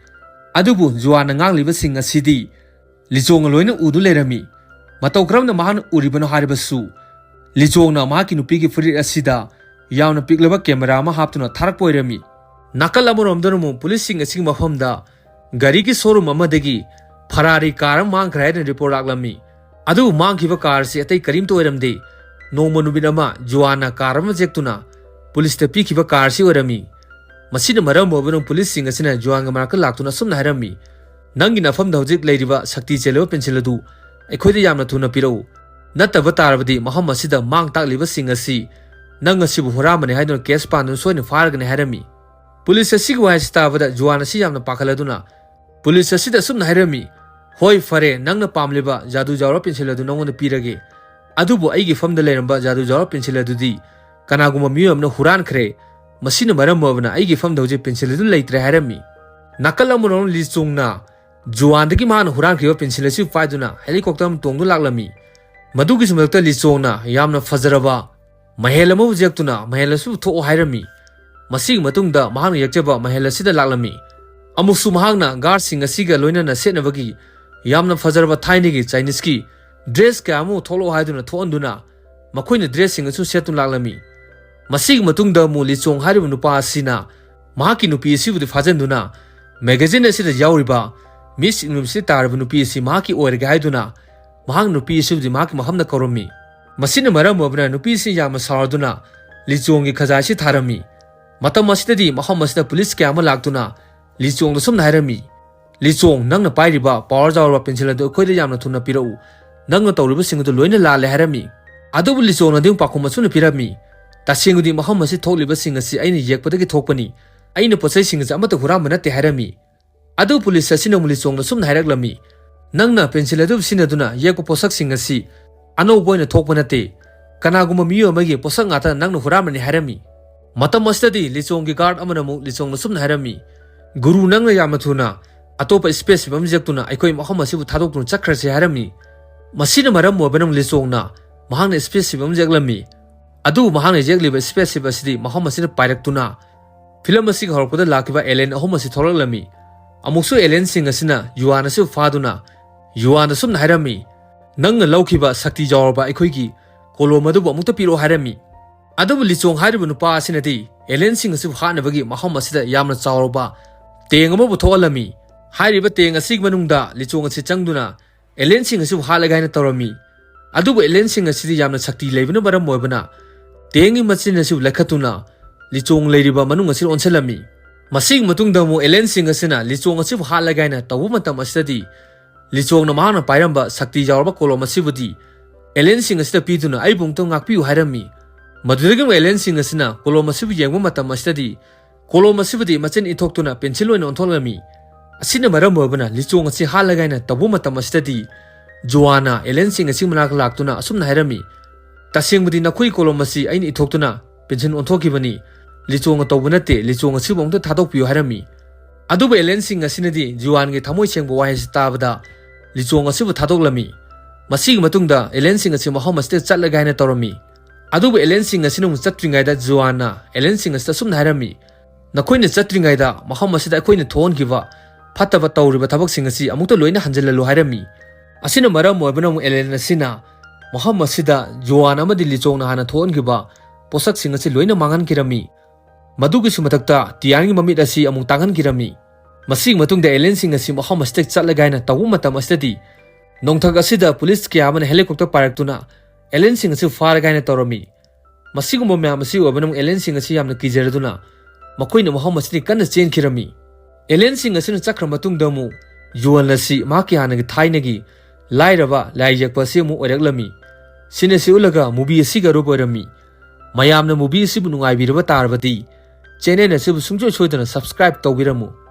ꯑꯗꯨꯕꯨ ꯖꯨꯋꯥꯟꯅ ꯉꯥꯡꯂꯤꯕꯁꯤꯡ ꯑꯁꯤꯗꯤ ꯂꯤꯆꯣꯡꯅ ꯂꯣꯏꯅ ꯎꯗꯨ ꯂꯩꯔꯝꯃꯤ꯫ ꯃꯇꯧ ꯀꯔꯝꯅ ꯃꯍꯥꯛꯅ ꯎꯔꯤꯕꯅꯣ ꯍꯥꯏꯔꯕꯁꯨ, ꯂꯤꯆꯣꯡꯅ ꯃꯍꯥꯛꯀꯤ ꯅꯨꯄꯤꯒꯤ ꯐꯨꯔꯤꯠ ꯑꯁꯤꯗ ꯌꯥꯝꯅ ꯄꯤꯛꯂꯕ ꯀꯦꯃꯦꯔꯥ ꯑꯃ ꯍꯥꯞꯇꯨꯅ ꯊꯥꯔꯛꯄ ꯑꯣꯏꯔꯝꯃꯤ꯫ ꯅꯥꯀꯜ ꯑꯃꯔꯣꯝꯗꯅ ꯑꯃꯨꯛ ꯄꯨꯂꯤꯁꯁꯤꯡ ꯑꯁꯤꯒꯤ ꯃꯐꯝꯗ ꯒꯥꯔꯤꯒꯤ ꯁꯣꯔꯨꯝ ꯑꯃꯗꯒꯤ ꯐꯔꯥꯔꯤ ꯀꯥꯔ ꯑꯃ ꯃꯥꯡꯈ꯭ꯔꯦ ꯍꯥꯏꯗꯨꯅ ꯔꯤꯄꯣꯔꯠ ꯂꯥꯛꯂꯝꯃꯤ꯫ ꯑꯗꯨꯕꯨ ꯃꯥꯡꯈꯤꯕ ꯀꯥꯔ ꯑꯁꯤ ꯑꯇꯩ ꯀꯔꯤꯝꯇ ꯑꯣꯏꯔꯝꯗꯦ꯫ ꯅꯣꯡꯃ ꯅꯨꯃꯤꯠ ꯑꯃ ꯖꯨꯋꯥꯟꯅ ꯀꯥꯔ ꯑꯃ ꯖꯦꯛꯇꯨꯅ ꯄꯨꯂꯤꯁꯇ ꯄꯤꯈꯤꯕ ꯀꯥꯔ ꯑꯁꯤ ꯑꯣꯏꯔꯝꯃꯤ꯫ ꯃꯁꯤꯅ ꯃꯔꯝ ꯑꯣꯏꯕꯅ ꯄꯨꯂꯤꯁꯁꯤꯡ ꯑꯁꯤꯅ ꯖꯨꯋꯥꯟꯒꯤ ꯃꯅꯥꯛꯇ ꯂꯥꯛꯇꯨꯅ ꯑꯁꯨꯝꯅ ꯍꯥꯏꯔꯝꯃꯤ, "ꯅꯪꯒꯤ ꯅꯐꯝꯗ ꯍꯧꯖꯤꯛ ꯂꯩꯔꯤꯕ ꯁꯛꯇꯤ ꯆꯦꯜꯂꯕ ꯄꯦꯟꯁꯤꯜ ꯑꯗꯨ ꯑꯩꯈꯣꯏꯗ ꯌꯥꯝꯅ ꯊꯨꯅ ꯄꯤꯔꯛꯎ꯫ ꯅꯠꯇꯕ ꯇꯥꯔꯕꯗꯤ ꯃꯐꯝ ꯑꯁꯤꯗ ꯃꯥꯡ ꯇꯥꯛꯂꯤꯕꯁꯤꯡ ꯑꯁꯤ ꯅꯪ ꯑꯁꯤꯕꯨ ꯍꯨꯔꯥꯟꯕꯅꯤ ꯍꯥꯏꯗꯨꯅ ꯀꯦꯁ ꯄꯥꯟꯗꯨꯅ ꯁꯣꯏꯗꯅ ꯐꯥꯔꯒꯅꯤ" ꯍꯥꯏꯔꯝꯃꯤ꯫ ꯄꯨꯂꯤꯁ ꯑꯁꯤꯒꯤ ꯋꯥꯍꯩꯁꯤ ꯇꯥꯕꯗ ꯖꯨꯋꯥꯟ ꯑꯁꯤ ꯌꯥꯝꯅ ꯄꯥꯈꯠꯂꯗꯨꯅ ꯄꯨꯂꯤꯁ ꯑꯁꯤꯗ ꯑꯁꯨꯝꯅ ꯍꯥꯏꯔꯝꯃꯤ, "ꯍꯣꯏ, ꯐꯔꯦ, ꯅꯪꯅ ꯄꯥꯝꯂꯤꯕ ꯖꯥꯗꯨ ꯖꯥꯎꯔ ꯄꯦꯟꯁꯤꯜ ꯑꯗꯨ ꯅꯉꯣꯟꯗ ꯄꯤꯔꯒꯦ꯫ ꯑꯗꯨꯕꯨ ꯑꯩꯒꯤ ꯐꯝꯗ ꯂꯩꯔꯝꯕ ꯖꯥꯗꯨ ꯖꯥꯎꯔ ꯄꯦꯟꯁꯤꯜ ꯑꯗꯨꯗꯤ ꯀꯅꯥꯒꯨꯝꯕ ꯃꯤꯑꯣꯏ ꯑꯃꯅ ꯍꯨꯔꯥꯟꯈ꯭ꯔꯦ꯫ ꯃꯁꯤꯅ ꯃꯔꯝ ꯑꯣꯏꯗꯨꯅ ꯑꯩꯒꯤ ꯐꯝꯗ ꯍꯧꯖꯤꯛ ꯄꯦꯟꯁꯤꯜ ꯑꯗꯨ ꯂꯩꯇ꯭ꯔꯦ" ꯍꯥꯏꯔꯝꯃꯤ꯫ ꯅꯥꯀꯜ ꯑꯃꯔꯣꯝ ꯂꯤꯆꯣꯡꯅ ꯖꯨꯋꯥꯟꯗꯒꯤ ꯃꯍꯥꯛꯅ ꯍꯨꯔꯥꯟꯈ꯭ꯔꯤꯕ ꯄꯦꯟꯁꯤꯜ ꯑꯁꯤ ꯄꯥꯏꯗꯨꯅ ꯍꯦꯂꯤꯀꯣꯞꯇꯔ ꯑꯃ ꯇꯣꯡꯗꯨꯅ ꯂꯥꯛꯂꯝꯃꯤ꯫ ꯃꯗꯨꯒꯤꯁꯨ ꯃꯊꯛꯇ ꯂꯤꯆꯣꯡꯅ ꯌꯥꯝꯅ ꯐꯖꯔꯕ ꯃꯍꯦꯜ ꯑꯃꯕꯨ ꯌꯦꯛꯇꯨꯅ ꯃꯍꯦꯜ ꯑꯁꯤꯕꯨ ꯊꯣꯛꯑꯣ ꯍꯥꯏꯔꯝꯃꯤ꯫ ꯃꯁꯤꯒꯤ ꯃꯇꯨꯡꯗ ꯃꯍꯥꯛꯅ ꯌꯦꯛꯆꯕ ꯃꯍꯦꯜ ꯑꯁꯤꯗ ꯂꯥꯛꯂꯝꯃꯤ꯫ ꯑꯃꯨꯛꯁꯨ ꯃꯍꯥꯛꯅ ꯒꯥꯔꯗꯁꯤꯡ ꯑꯁꯤꯒ ꯂꯣꯏꯅꯅ ꯁꯦꯠꯅꯕꯒꯤ ꯌꯥꯝꯅ ꯐꯖꯔꯕ ꯊꯥꯏꯅꯒꯤ ꯆꯥꯏꯅꯤꯁꯀꯤ ꯗ꯭ꯔꯦꯁ ꯀꯌꯥ ꯑꯃ ꯊꯣꯛꯂꯛꯑꯣ ꯍꯥꯏꯗꯨꯅ ꯊꯣꯛꯍꯟꯗꯨꯅ ꯃꯈꯣꯏꯅ ꯗ꯭ꯔꯦꯁꯁꯤꯡ ꯑꯁꯨ ꯁꯦꯠꯇꯨꯅ ꯂꯥꯛꯂꯝꯃꯤ꯫ ꯃꯁꯤꯒꯤ ꯃꯇꯨꯡꯗ ꯑꯃꯨꯛ ꯂꯤꯆꯣꯡ ꯍꯥꯏꯔꯤꯕ ꯅꯨꯄꯥ ꯑꯁꯤꯅ ꯃꯍꯥꯛꯀꯤ ꯅꯨꯄꯤ ꯑꯁꯤꯕꯨꯗꯤ ꯐꯥꯖꯤꯟꯗꯨꯅ ꯃꯦꯒꯥꯖꯤꯟ ꯑꯁꯤꯗ ꯌꯥꯎꯔꯤꯕ ꯃꯤꯁ ꯌꯨꯅꯤꯚꯔꯁ ꯇꯥꯔꯤꯕ ꯅꯨꯄꯤ ꯑꯁꯤ ꯃꯍꯥꯛꯀꯤ ꯑꯣꯏꯔꯒꯦ ꯍꯥꯏꯗꯨꯅ ꯃꯍꯥꯛ ꯅꯨꯄꯤ ꯑꯁꯤꯕꯨꯗꯤ ꯃꯍꯥꯛꯀꯤ ꯃꯐꯝꯗ ꯀꯧꯔꯝꯃꯤ꯫ ꯃꯁꯤꯅ ꯃꯔꯝ ꯑꯣꯏꯗꯨꯅ ꯅꯨꯄꯤ ꯑꯁꯤ ꯌꯥꯝꯅ ꯁꯥꯎꯔꯗꯨꯅ ꯂꯤꯆꯣꯡꯒꯤ ꯈꯖꯥꯏ ꯑꯁꯤ ꯊꯥꯔꯝꯃꯤ꯫ ꯃꯇꯝ ꯑꯁꯤꯗꯗꯤ ꯃꯐꯝ ꯑꯁꯤꯗ ꯄꯨꯂꯤꯁ ꯀꯌꯥ ꯑꯃ ꯂꯥꯛꯇꯨꯅ ꯂꯤꯆꯣꯡꯗ ꯁꯨꯝꯅ ꯍꯥꯏꯔꯝꯃꯤ, "ꯂꯤꯆꯣꯡ, ꯅꯪꯅ ꯄꯥꯏꯔꯤꯕ ꯄꯋꯥꯔ ꯖꯥꯎꯔꯕ ꯄꯦꯟꯁꯤꯜ ꯑꯗꯨ ꯑꯩꯈꯣꯏꯗ ꯌꯥꯝꯅ ꯊꯨꯅ ꯄꯤꯔꯛꯎ꯫ ꯅꯪꯅ ꯇꯧꯔꯤꯕꯁꯤꯡ ꯑꯗꯨ ꯂꯣꯏꯅ ꯂꯥꯜꯂꯦ" ꯍꯥꯏꯔꯝꯃꯤ꯫ ꯑꯗꯨꯕꯨ ꯂꯤꯆꯣꯡꯅꯗꯤ ꯑꯃꯨꯛ ꯄꯥꯎꯈꯨꯝ ꯑꯁꯨꯝꯅ ꯄꯤꯔꯝꯃꯤ, "ꯇꯁꯦꯡꯕꯗꯤ ꯃꯐꯝ ꯑꯁꯤ ꯊꯣꯛꯂꯤꯕꯁꯤꯡ ꯑꯁꯤ ꯑꯩꯅ ꯌꯦꯛꯄꯗꯒꯤ ꯊꯣꯛꯄꯅꯤ꯫ ꯑꯩꯅ ꯄꯣꯠꯆꯩꯁꯤꯡ ꯑꯁꯤ ꯑꯃꯠꯇ ꯍꯨꯔꯥꯟꯕ ꯅꯠꯇꯦ ꯍꯥꯏꯔꯝꯃꯤ꯫ ꯑꯗꯨ ꯄꯨꯂꯤꯁ ꯑꯁꯤꯅ ꯑꯃꯨꯛ ꯂꯤꯆꯣꯡꯗ ꯁꯨꯝꯅ ꯍꯥꯏꯔꯛꯂꯝꯃꯤ, "ꯅꯪꯅ ꯄꯦꯟꯁꯤꯜ ꯑꯗꯨ ꯁꯤꯖꯤꯟꯅꯗꯨꯅ ꯌꯦꯛꯄ ꯄꯣꯠꯁꯛꯁꯤꯡ ꯑꯁꯤ ꯑꯅꯧꯕ ꯑꯣꯏꯅ ꯊꯣꯛꯄ ꯅꯠꯇꯦ꯫ ꯀꯅꯥꯒꯨꯝꯕ ꯃꯤꯑꯣꯏ ꯑꯃꯒꯤ ꯄꯣꯠꯁꯛ ꯉꯥꯛꯇ ꯅꯪꯅ ꯍꯨꯔꯥꯟꯕꯅꯤ" ꯍꯥꯏꯔꯝꯃꯤ꯫ ꯃꯇꯝ ꯑꯁꯤꯗꯗꯤ ꯂꯤꯆꯣꯡꯒꯤ ꯒꯥꯔꯗ ꯑꯃꯅ ꯑꯃꯨꯛ ꯂꯤꯆꯣꯡꯗ ꯁꯨꯝꯅ ꯍꯥꯏꯔꯝꯃꯤ, "ꯒꯨꯔꯨ, ꯅꯪꯅ ꯌꯥꯝꯅ ꯊꯨꯅ ꯑꯇꯣꯞꯄ ꯁ꯭ꯄꯦꯁ ꯁꯤꯞ ꯑꯃ ꯌꯦꯛꯇꯨꯅ ꯑꯩꯈꯣꯏ ꯃꯐꯝ ꯑꯁꯤꯕꯨ ꯊꯥꯗꯣꯛꯇꯨꯅ ꯆꯠꯈ꯭ꯔꯁꯤ" ꯍꯥꯏꯔꯝꯃꯤ꯫ ꯃꯁꯤꯅ ꯃꯔꯝ ꯑꯣꯏꯕꯅ ꯂꯤꯆꯣꯡꯅ ꯃꯍꯥꯛꯅ ꯁ꯭ꯄꯦꯁ ꯁꯤꯞ ꯑꯃ ꯌꯦꯛꯂꯝꯃꯤ꯫ ꯑꯗꯨꯕꯨ ꯃꯍꯥꯛꯅ ꯌꯦꯛꯂꯤꯕ ꯁ꯭ꯄꯦꯁ ꯁꯤꯞ ꯑꯁꯤꯗꯤ ꯃꯐꯝ ꯑꯁꯤꯗ ꯄꯥꯏꯔꯛꯇꯨꯅ ꯐꯤꯂꯝ ꯑꯁꯤꯒꯤ ꯍꯧꯔꯛꯄꯗ ꯂꯥꯛꯈꯤꯕ ꯑꯦꯂꯤꯌꯟ ꯑꯍꯨꯝ ꯑꯁꯤ ꯊꯣꯛꯂꯛꯂꯝꯃꯤ꯫ ꯑꯃꯨꯛꯁꯨ ꯑꯦꯂꯤꯌꯟꯁꯤꯡ ꯑꯁꯤꯅ ꯌꯨꯑꯥꯟ ꯑꯁꯤꯕꯨ ꯐꯥꯗꯨꯅ ꯌꯨꯑꯥꯟꯗ ꯁꯨꯝꯅ ꯍꯥꯏꯔꯝꯃꯤ, "ꯅꯪꯅ ꯂꯧꯈꯤꯕ ꯁꯛꯇꯤ ꯌꯥꯎꯔꯕ ꯑꯩꯈꯣꯏꯒꯤ ꯀꯣꯂꯣꯝ ꯑꯗꯨꯕꯨ ꯑꯃꯨꯛꯇ ꯄꯤꯔꯛꯑꯣ" ꯍꯥꯏꯔꯝꯃꯤ꯫ ꯑꯗꯨꯕꯨ ꯂꯤꯆꯣꯡ ꯍꯥꯏꯔꯤꯕ ꯅꯨꯄꯥ ꯑꯁꯤꯅꯗꯤ ꯑꯦꯂꯤꯌꯟꯁꯤꯡ ꯑꯁꯤꯕꯨ ꯍꯥꯠꯅꯕꯒꯤ ꯃꯐꯝ ꯑꯁꯤꯗ ꯌꯥꯝꯅ ꯆꯥꯎꯔꯕ ꯇꯦꯡ ꯑꯃꯕꯨ ꯊꯣꯛꯍꯜꯂꯝꯃꯤ꯫ ꯍꯥꯏꯔꯤꯕ ꯇꯦꯡ ꯑꯁꯤꯒꯤ ꯃꯅꯨꯡꯗ ꯂꯤꯆꯣꯡ ꯑꯁꯤ ꯆꯪꯗꯨꯅ ꯑꯦꯂꯤꯌꯟꯁꯤꯡ ꯑꯁꯤꯕꯨ ꯍꯥꯠꯂꯒꯦ ꯍꯥꯏꯅ ꯇꯧꯔꯝꯃꯤ꯫ ꯑꯗꯨꯕꯨ ꯑꯦꯂꯤꯌꯟꯁꯤꯡ ꯑꯁꯤꯗꯤ ꯌꯥꯝꯅ ꯁꯛꯇꯤ ꯂꯩꯕꯅ ꯃꯔꯝ ꯑꯣꯏꯕꯅ ꯇꯦꯡꯒꯤ ꯃꯆꯤꯟ ꯑꯁꯤꯕꯨ ꯂꯩꯈꯠꯇꯨꯅ ꯂꯤꯆꯣꯡ ꯂꯩꯔꯤꯕ ꯃꯅꯨꯡ ꯑꯁꯤꯗ ꯑꯣꯟꯁꯤꯜꯂꯝꯃꯤ꯫ ꯃꯁꯤꯒꯤ ꯃꯇꯨꯡꯗ ꯑꯃꯨꯛ ꯑꯦꯂꯤꯌꯟꯁꯤꯡ ꯑꯁꯤꯅ ꯂꯤꯆꯣꯡ ꯑꯁꯤꯕꯨ ꯍꯥꯠꯂꯒꯦ ꯍꯥꯏꯅ ꯇꯧꯕ ꯃꯇꯝ ꯑꯁꯤꯗꯗꯤ ꯂꯤꯆꯣꯡꯅ ꯃꯍꯥꯛꯅ ꯄꯥꯏꯔꯝꯕ ꯁꯛꯇꯤ ꯌꯥꯎꯔꯕ ꯀꯣꯂꯣꯝ ꯑꯁꯤꯕꯨꯗꯤ ꯑꯦꯂꯤꯌꯟꯁꯤꯡ ꯑꯁꯤꯗ ꯄꯤꯗꯨꯅ "ꯑꯩꯕꯨ ꯑꯃꯨꯛꯇꯪ ꯉꯥꯛꯄꯤꯌꯨ" ꯍꯥꯏꯔꯝꯃꯤ꯫ ꯃꯗꯨꯗꯒꯤ ꯑꯃꯨꯛ ꯑꯦꯂꯤꯌꯟꯁꯤꯡ ꯑꯁꯤꯅ ꯀꯣꯂꯣꯝ ꯑꯁꯤꯕꯨ ꯌꯦꯡꯕ ꯃꯇꯝ ꯑꯁꯤꯗꯗꯤ ꯀꯣꯂꯣꯝ ꯑꯁꯤꯕꯨꯗꯤ ꯃꯆꯤꯟ ꯏꯟꯊꯣꯛꯇꯨꯅ ꯄꯦꯟꯁꯤꯜ ꯑꯣꯏꯅ ꯑꯣꯟꯊꯣꯛꯂꯝꯃꯤ꯫ ꯑꯁꯤꯅ ꯃꯔꯝ ꯑꯣꯏꯕꯅ ꯂꯤꯆꯣꯡ ꯑꯁꯤ ꯍꯥꯠꯂꯒꯦ ꯍꯥꯏꯅ ꯇꯧꯕ ꯃꯇꯝ ꯑꯁꯤꯗꯗꯤ ꯖꯨꯋꯥꯟꯅ ꯑꯦꯂꯤꯌꯟꯁꯤꯡ ꯑꯁꯤ ꯃꯅꯥꯛꯇ ꯂꯥꯛꯇꯨꯅ ꯑꯁꯨꯝꯅ ꯍꯥꯏꯔꯝꯃꯤ, "ꯇꯁꯦꯡꯕꯗꯤ ꯅꯈꯣꯏ ꯀꯣꯂꯣꯝ ꯑꯁꯤ ꯑꯩꯅ ꯏꯊꯣꯛꯇꯨꯅ ꯄꯦꯟꯁꯤꯜ ꯑꯣꯟꯊꯣꯛꯈꯤꯕꯅꯤ꯫ ꯂꯤꯆꯣꯡꯅ ꯇꯧꯕ ꯅꯠꯇꯦ, ꯂꯤꯆꯣꯡ ꯑꯁꯤꯕꯨ ꯑꯃꯨꯛꯇ ꯊꯥꯗꯣꯛꯄꯤꯌꯨ" ꯍꯥꯏꯔꯝꯃꯤ꯫ ꯑꯗꯨꯕꯨ ꯑꯦꯂꯤꯌꯟꯁꯤꯡ ꯑꯁꯤꯅꯗꯤ ꯖꯨꯋꯥꯟꯒꯤ ꯊꯃꯣꯏ ꯁꯦꯡꯕ ꯋꯥꯍꯩ ꯑꯁꯤ ꯇꯥꯕꯗ ꯂꯤꯆꯣꯡ ꯑꯁꯤꯕꯨ ꯊꯥꯗꯣꯛꯂꯝꯃꯤ꯫ ꯃꯁꯤꯒꯤ ꯃꯇꯨꯡꯗ ꯑꯦꯂꯤꯌꯟꯁꯤꯡ ꯑꯁꯤ ꯃꯐꯝ ꯑꯁꯤꯗ ꯆꯠꯂꯒꯦ ꯍꯥꯏꯅ ꯇꯧꯔꯝꯃꯤ꯫ ꯑꯗꯨꯕꯨ ꯑꯦꯂꯤꯌꯟꯁꯤꯡ ꯑꯁꯤꯅ ꯑꯃꯨꯛ ꯆꯠꯇ꯭ꯔꯤꯉꯩꯗ ꯖꯨꯋꯥꯟꯅ ꯑꯦꯂꯤꯌꯟꯁꯤꯡ ꯑꯁꯤꯗ ꯑꯁꯨꯝꯅ ꯍꯥꯏꯔꯝꯃꯤ, "ꯅꯈꯣꯏꯅ ꯆꯠꯇ꯭ꯔꯤꯉꯩꯗ ꯃꯐꯝ ꯑꯁꯤꯗ ꯑꯩꯈꯣꯏꯅ ꯊꯣꯛꯍꯟꯈꯤꯕ ꯐꯠꯇꯕ ꯇꯧꯔꯤꯕ ꯊꯕꯛꯁꯤꯡ ꯑꯁꯤ ꯑꯃꯨꯛꯇ ꯂꯣꯏꯅ ꯍꯟꯖꯤꯜꯍꯜꯂꯨ" ꯍꯥꯏꯔꯝꯃꯤ꯫ ꯑꯁꯤꯅ ꯃꯔꯝ ꯑꯣꯏꯕꯅ ꯑꯃꯨꯛ ꯑꯦꯂꯤꯌꯟ ꯑꯁꯤꯅ ꯃꯐꯝ ꯑꯁꯤꯗ ꯖꯨꯋꯥꯟ ꯑꯃꯗꯤ ꯂꯤꯆꯣꯡꯅ ꯍꯥꯟꯅ ꯊꯣꯛꯍꯟꯈꯤꯕ ꯄꯣꯠꯁꯛꯁꯤꯡ ꯑꯁꯤ ꯂꯣꯏꯅ ꯃꯥꯡꯍꯟꯈꯤꯔꯝꯃꯤ꯫ ꯃꯗꯨꯒꯤꯁꯨ ꯃꯊꯛꯇ ꯇꯤꯌꯥꯟꯒꯤ ꯃꯃꯤꯠ ꯑꯁꯤ ꯑꯃꯨꯛ ꯇꯥꯡꯍꯟꯈꯤꯔꯝꯃꯤ꯫ ꯃꯁꯤꯒꯤ ꯃꯇꯨꯡꯗ ꯑꯦꯂꯤꯌꯟꯁꯤꯡ ꯑꯁꯤ ꯃꯐꯝ ꯑꯁꯤꯗ ꯆꯠꯂꯒꯦ ꯍꯥꯏꯅ ꯇꯧꯕ ꯃꯇꯝ ꯑꯁꯤꯗꯗꯤ ꯅꯣꯡꯊꯛ ꯑꯁꯤꯗ ꯄꯨꯂꯤꯁ ꯀꯌꯥ ꯑꯃꯅ ꯍꯦꯂꯤꯀꯣꯞꯇꯔ ꯄꯥꯏꯔꯛꯇꯨꯅ ꯑꯦꯂꯤꯌꯟꯁꯤꯡ ꯑꯁꯤ ꯐꯥꯔꯒꯦ ꯍꯥꯏꯅ ꯇꯧꯔꯝꯃꯤ꯫ ꯃꯁꯤꯒꯨꯝꯕ ꯃꯌꯥꯝ ꯑꯁꯤ ꯑꯣꯏꯕꯅ ꯑꯃꯨꯛ ꯑꯦꯂꯤꯌꯟꯁꯤꯡ ꯑꯁꯤ ꯌꯥꯝꯅ ꯀꯤꯖꯔꯗꯨꯅ ꯃꯈꯣꯏꯅ ꯃꯐꯝ ꯑꯁꯤꯗꯒꯤ ꯀꯟꯅ ꯆꯦꯟꯈꯤꯔꯝꯃꯤ꯫ ꯑꯦꯂꯤꯌꯟꯁꯤꯡ ꯑꯁꯤꯅ ꯆꯠꯈ꯭ꯔ ꯃꯇꯨꯡꯗ ꯑꯃꯨꯛ ꯖꯨꯋꯥꯟ ꯑꯁꯤ ꯃꯍꯥꯛꯀꯤ ꯍꯥꯟꯅꯒꯤ ꯊꯥꯏꯅꯒꯤ ꯂꯥꯏꯔꯕ ꯂꯥꯏ ꯌꯦꯛꯄ ꯑꯁꯤ ꯑꯃꯨꯛ ꯑꯣꯏꯔꯛꯂꯝꯃꯤ꯫ ꯁꯤꯟ ꯑꯁꯤ ꯎꯠꯂꯒ ꯃꯨꯚꯤ ꯑꯁꯤꯒꯤ ꯑꯔꯣꯏꯕ ꯑꯣꯏꯔꯝꯃꯤ꯫ ꯃꯌꯥꯝꯅ ꯃꯨꯚꯤ ꯑꯁꯤꯕꯨ ꯅꯨꯡꯉꯥꯏꯕꯤꯔꯕ ꯇꯥꯔꯕꯗꯤ ꯆꯦꯅꯦꯜ ꯑꯁꯤꯕꯨ ꯁꯨꯡꯁꯣꯏ ꯁꯣꯏꯗꯅ ꯁꯕꯁꯀ꯭ꯔꯥꯏꯕ ꯇꯧꯕꯤꯔꯝꯃꯨ꯫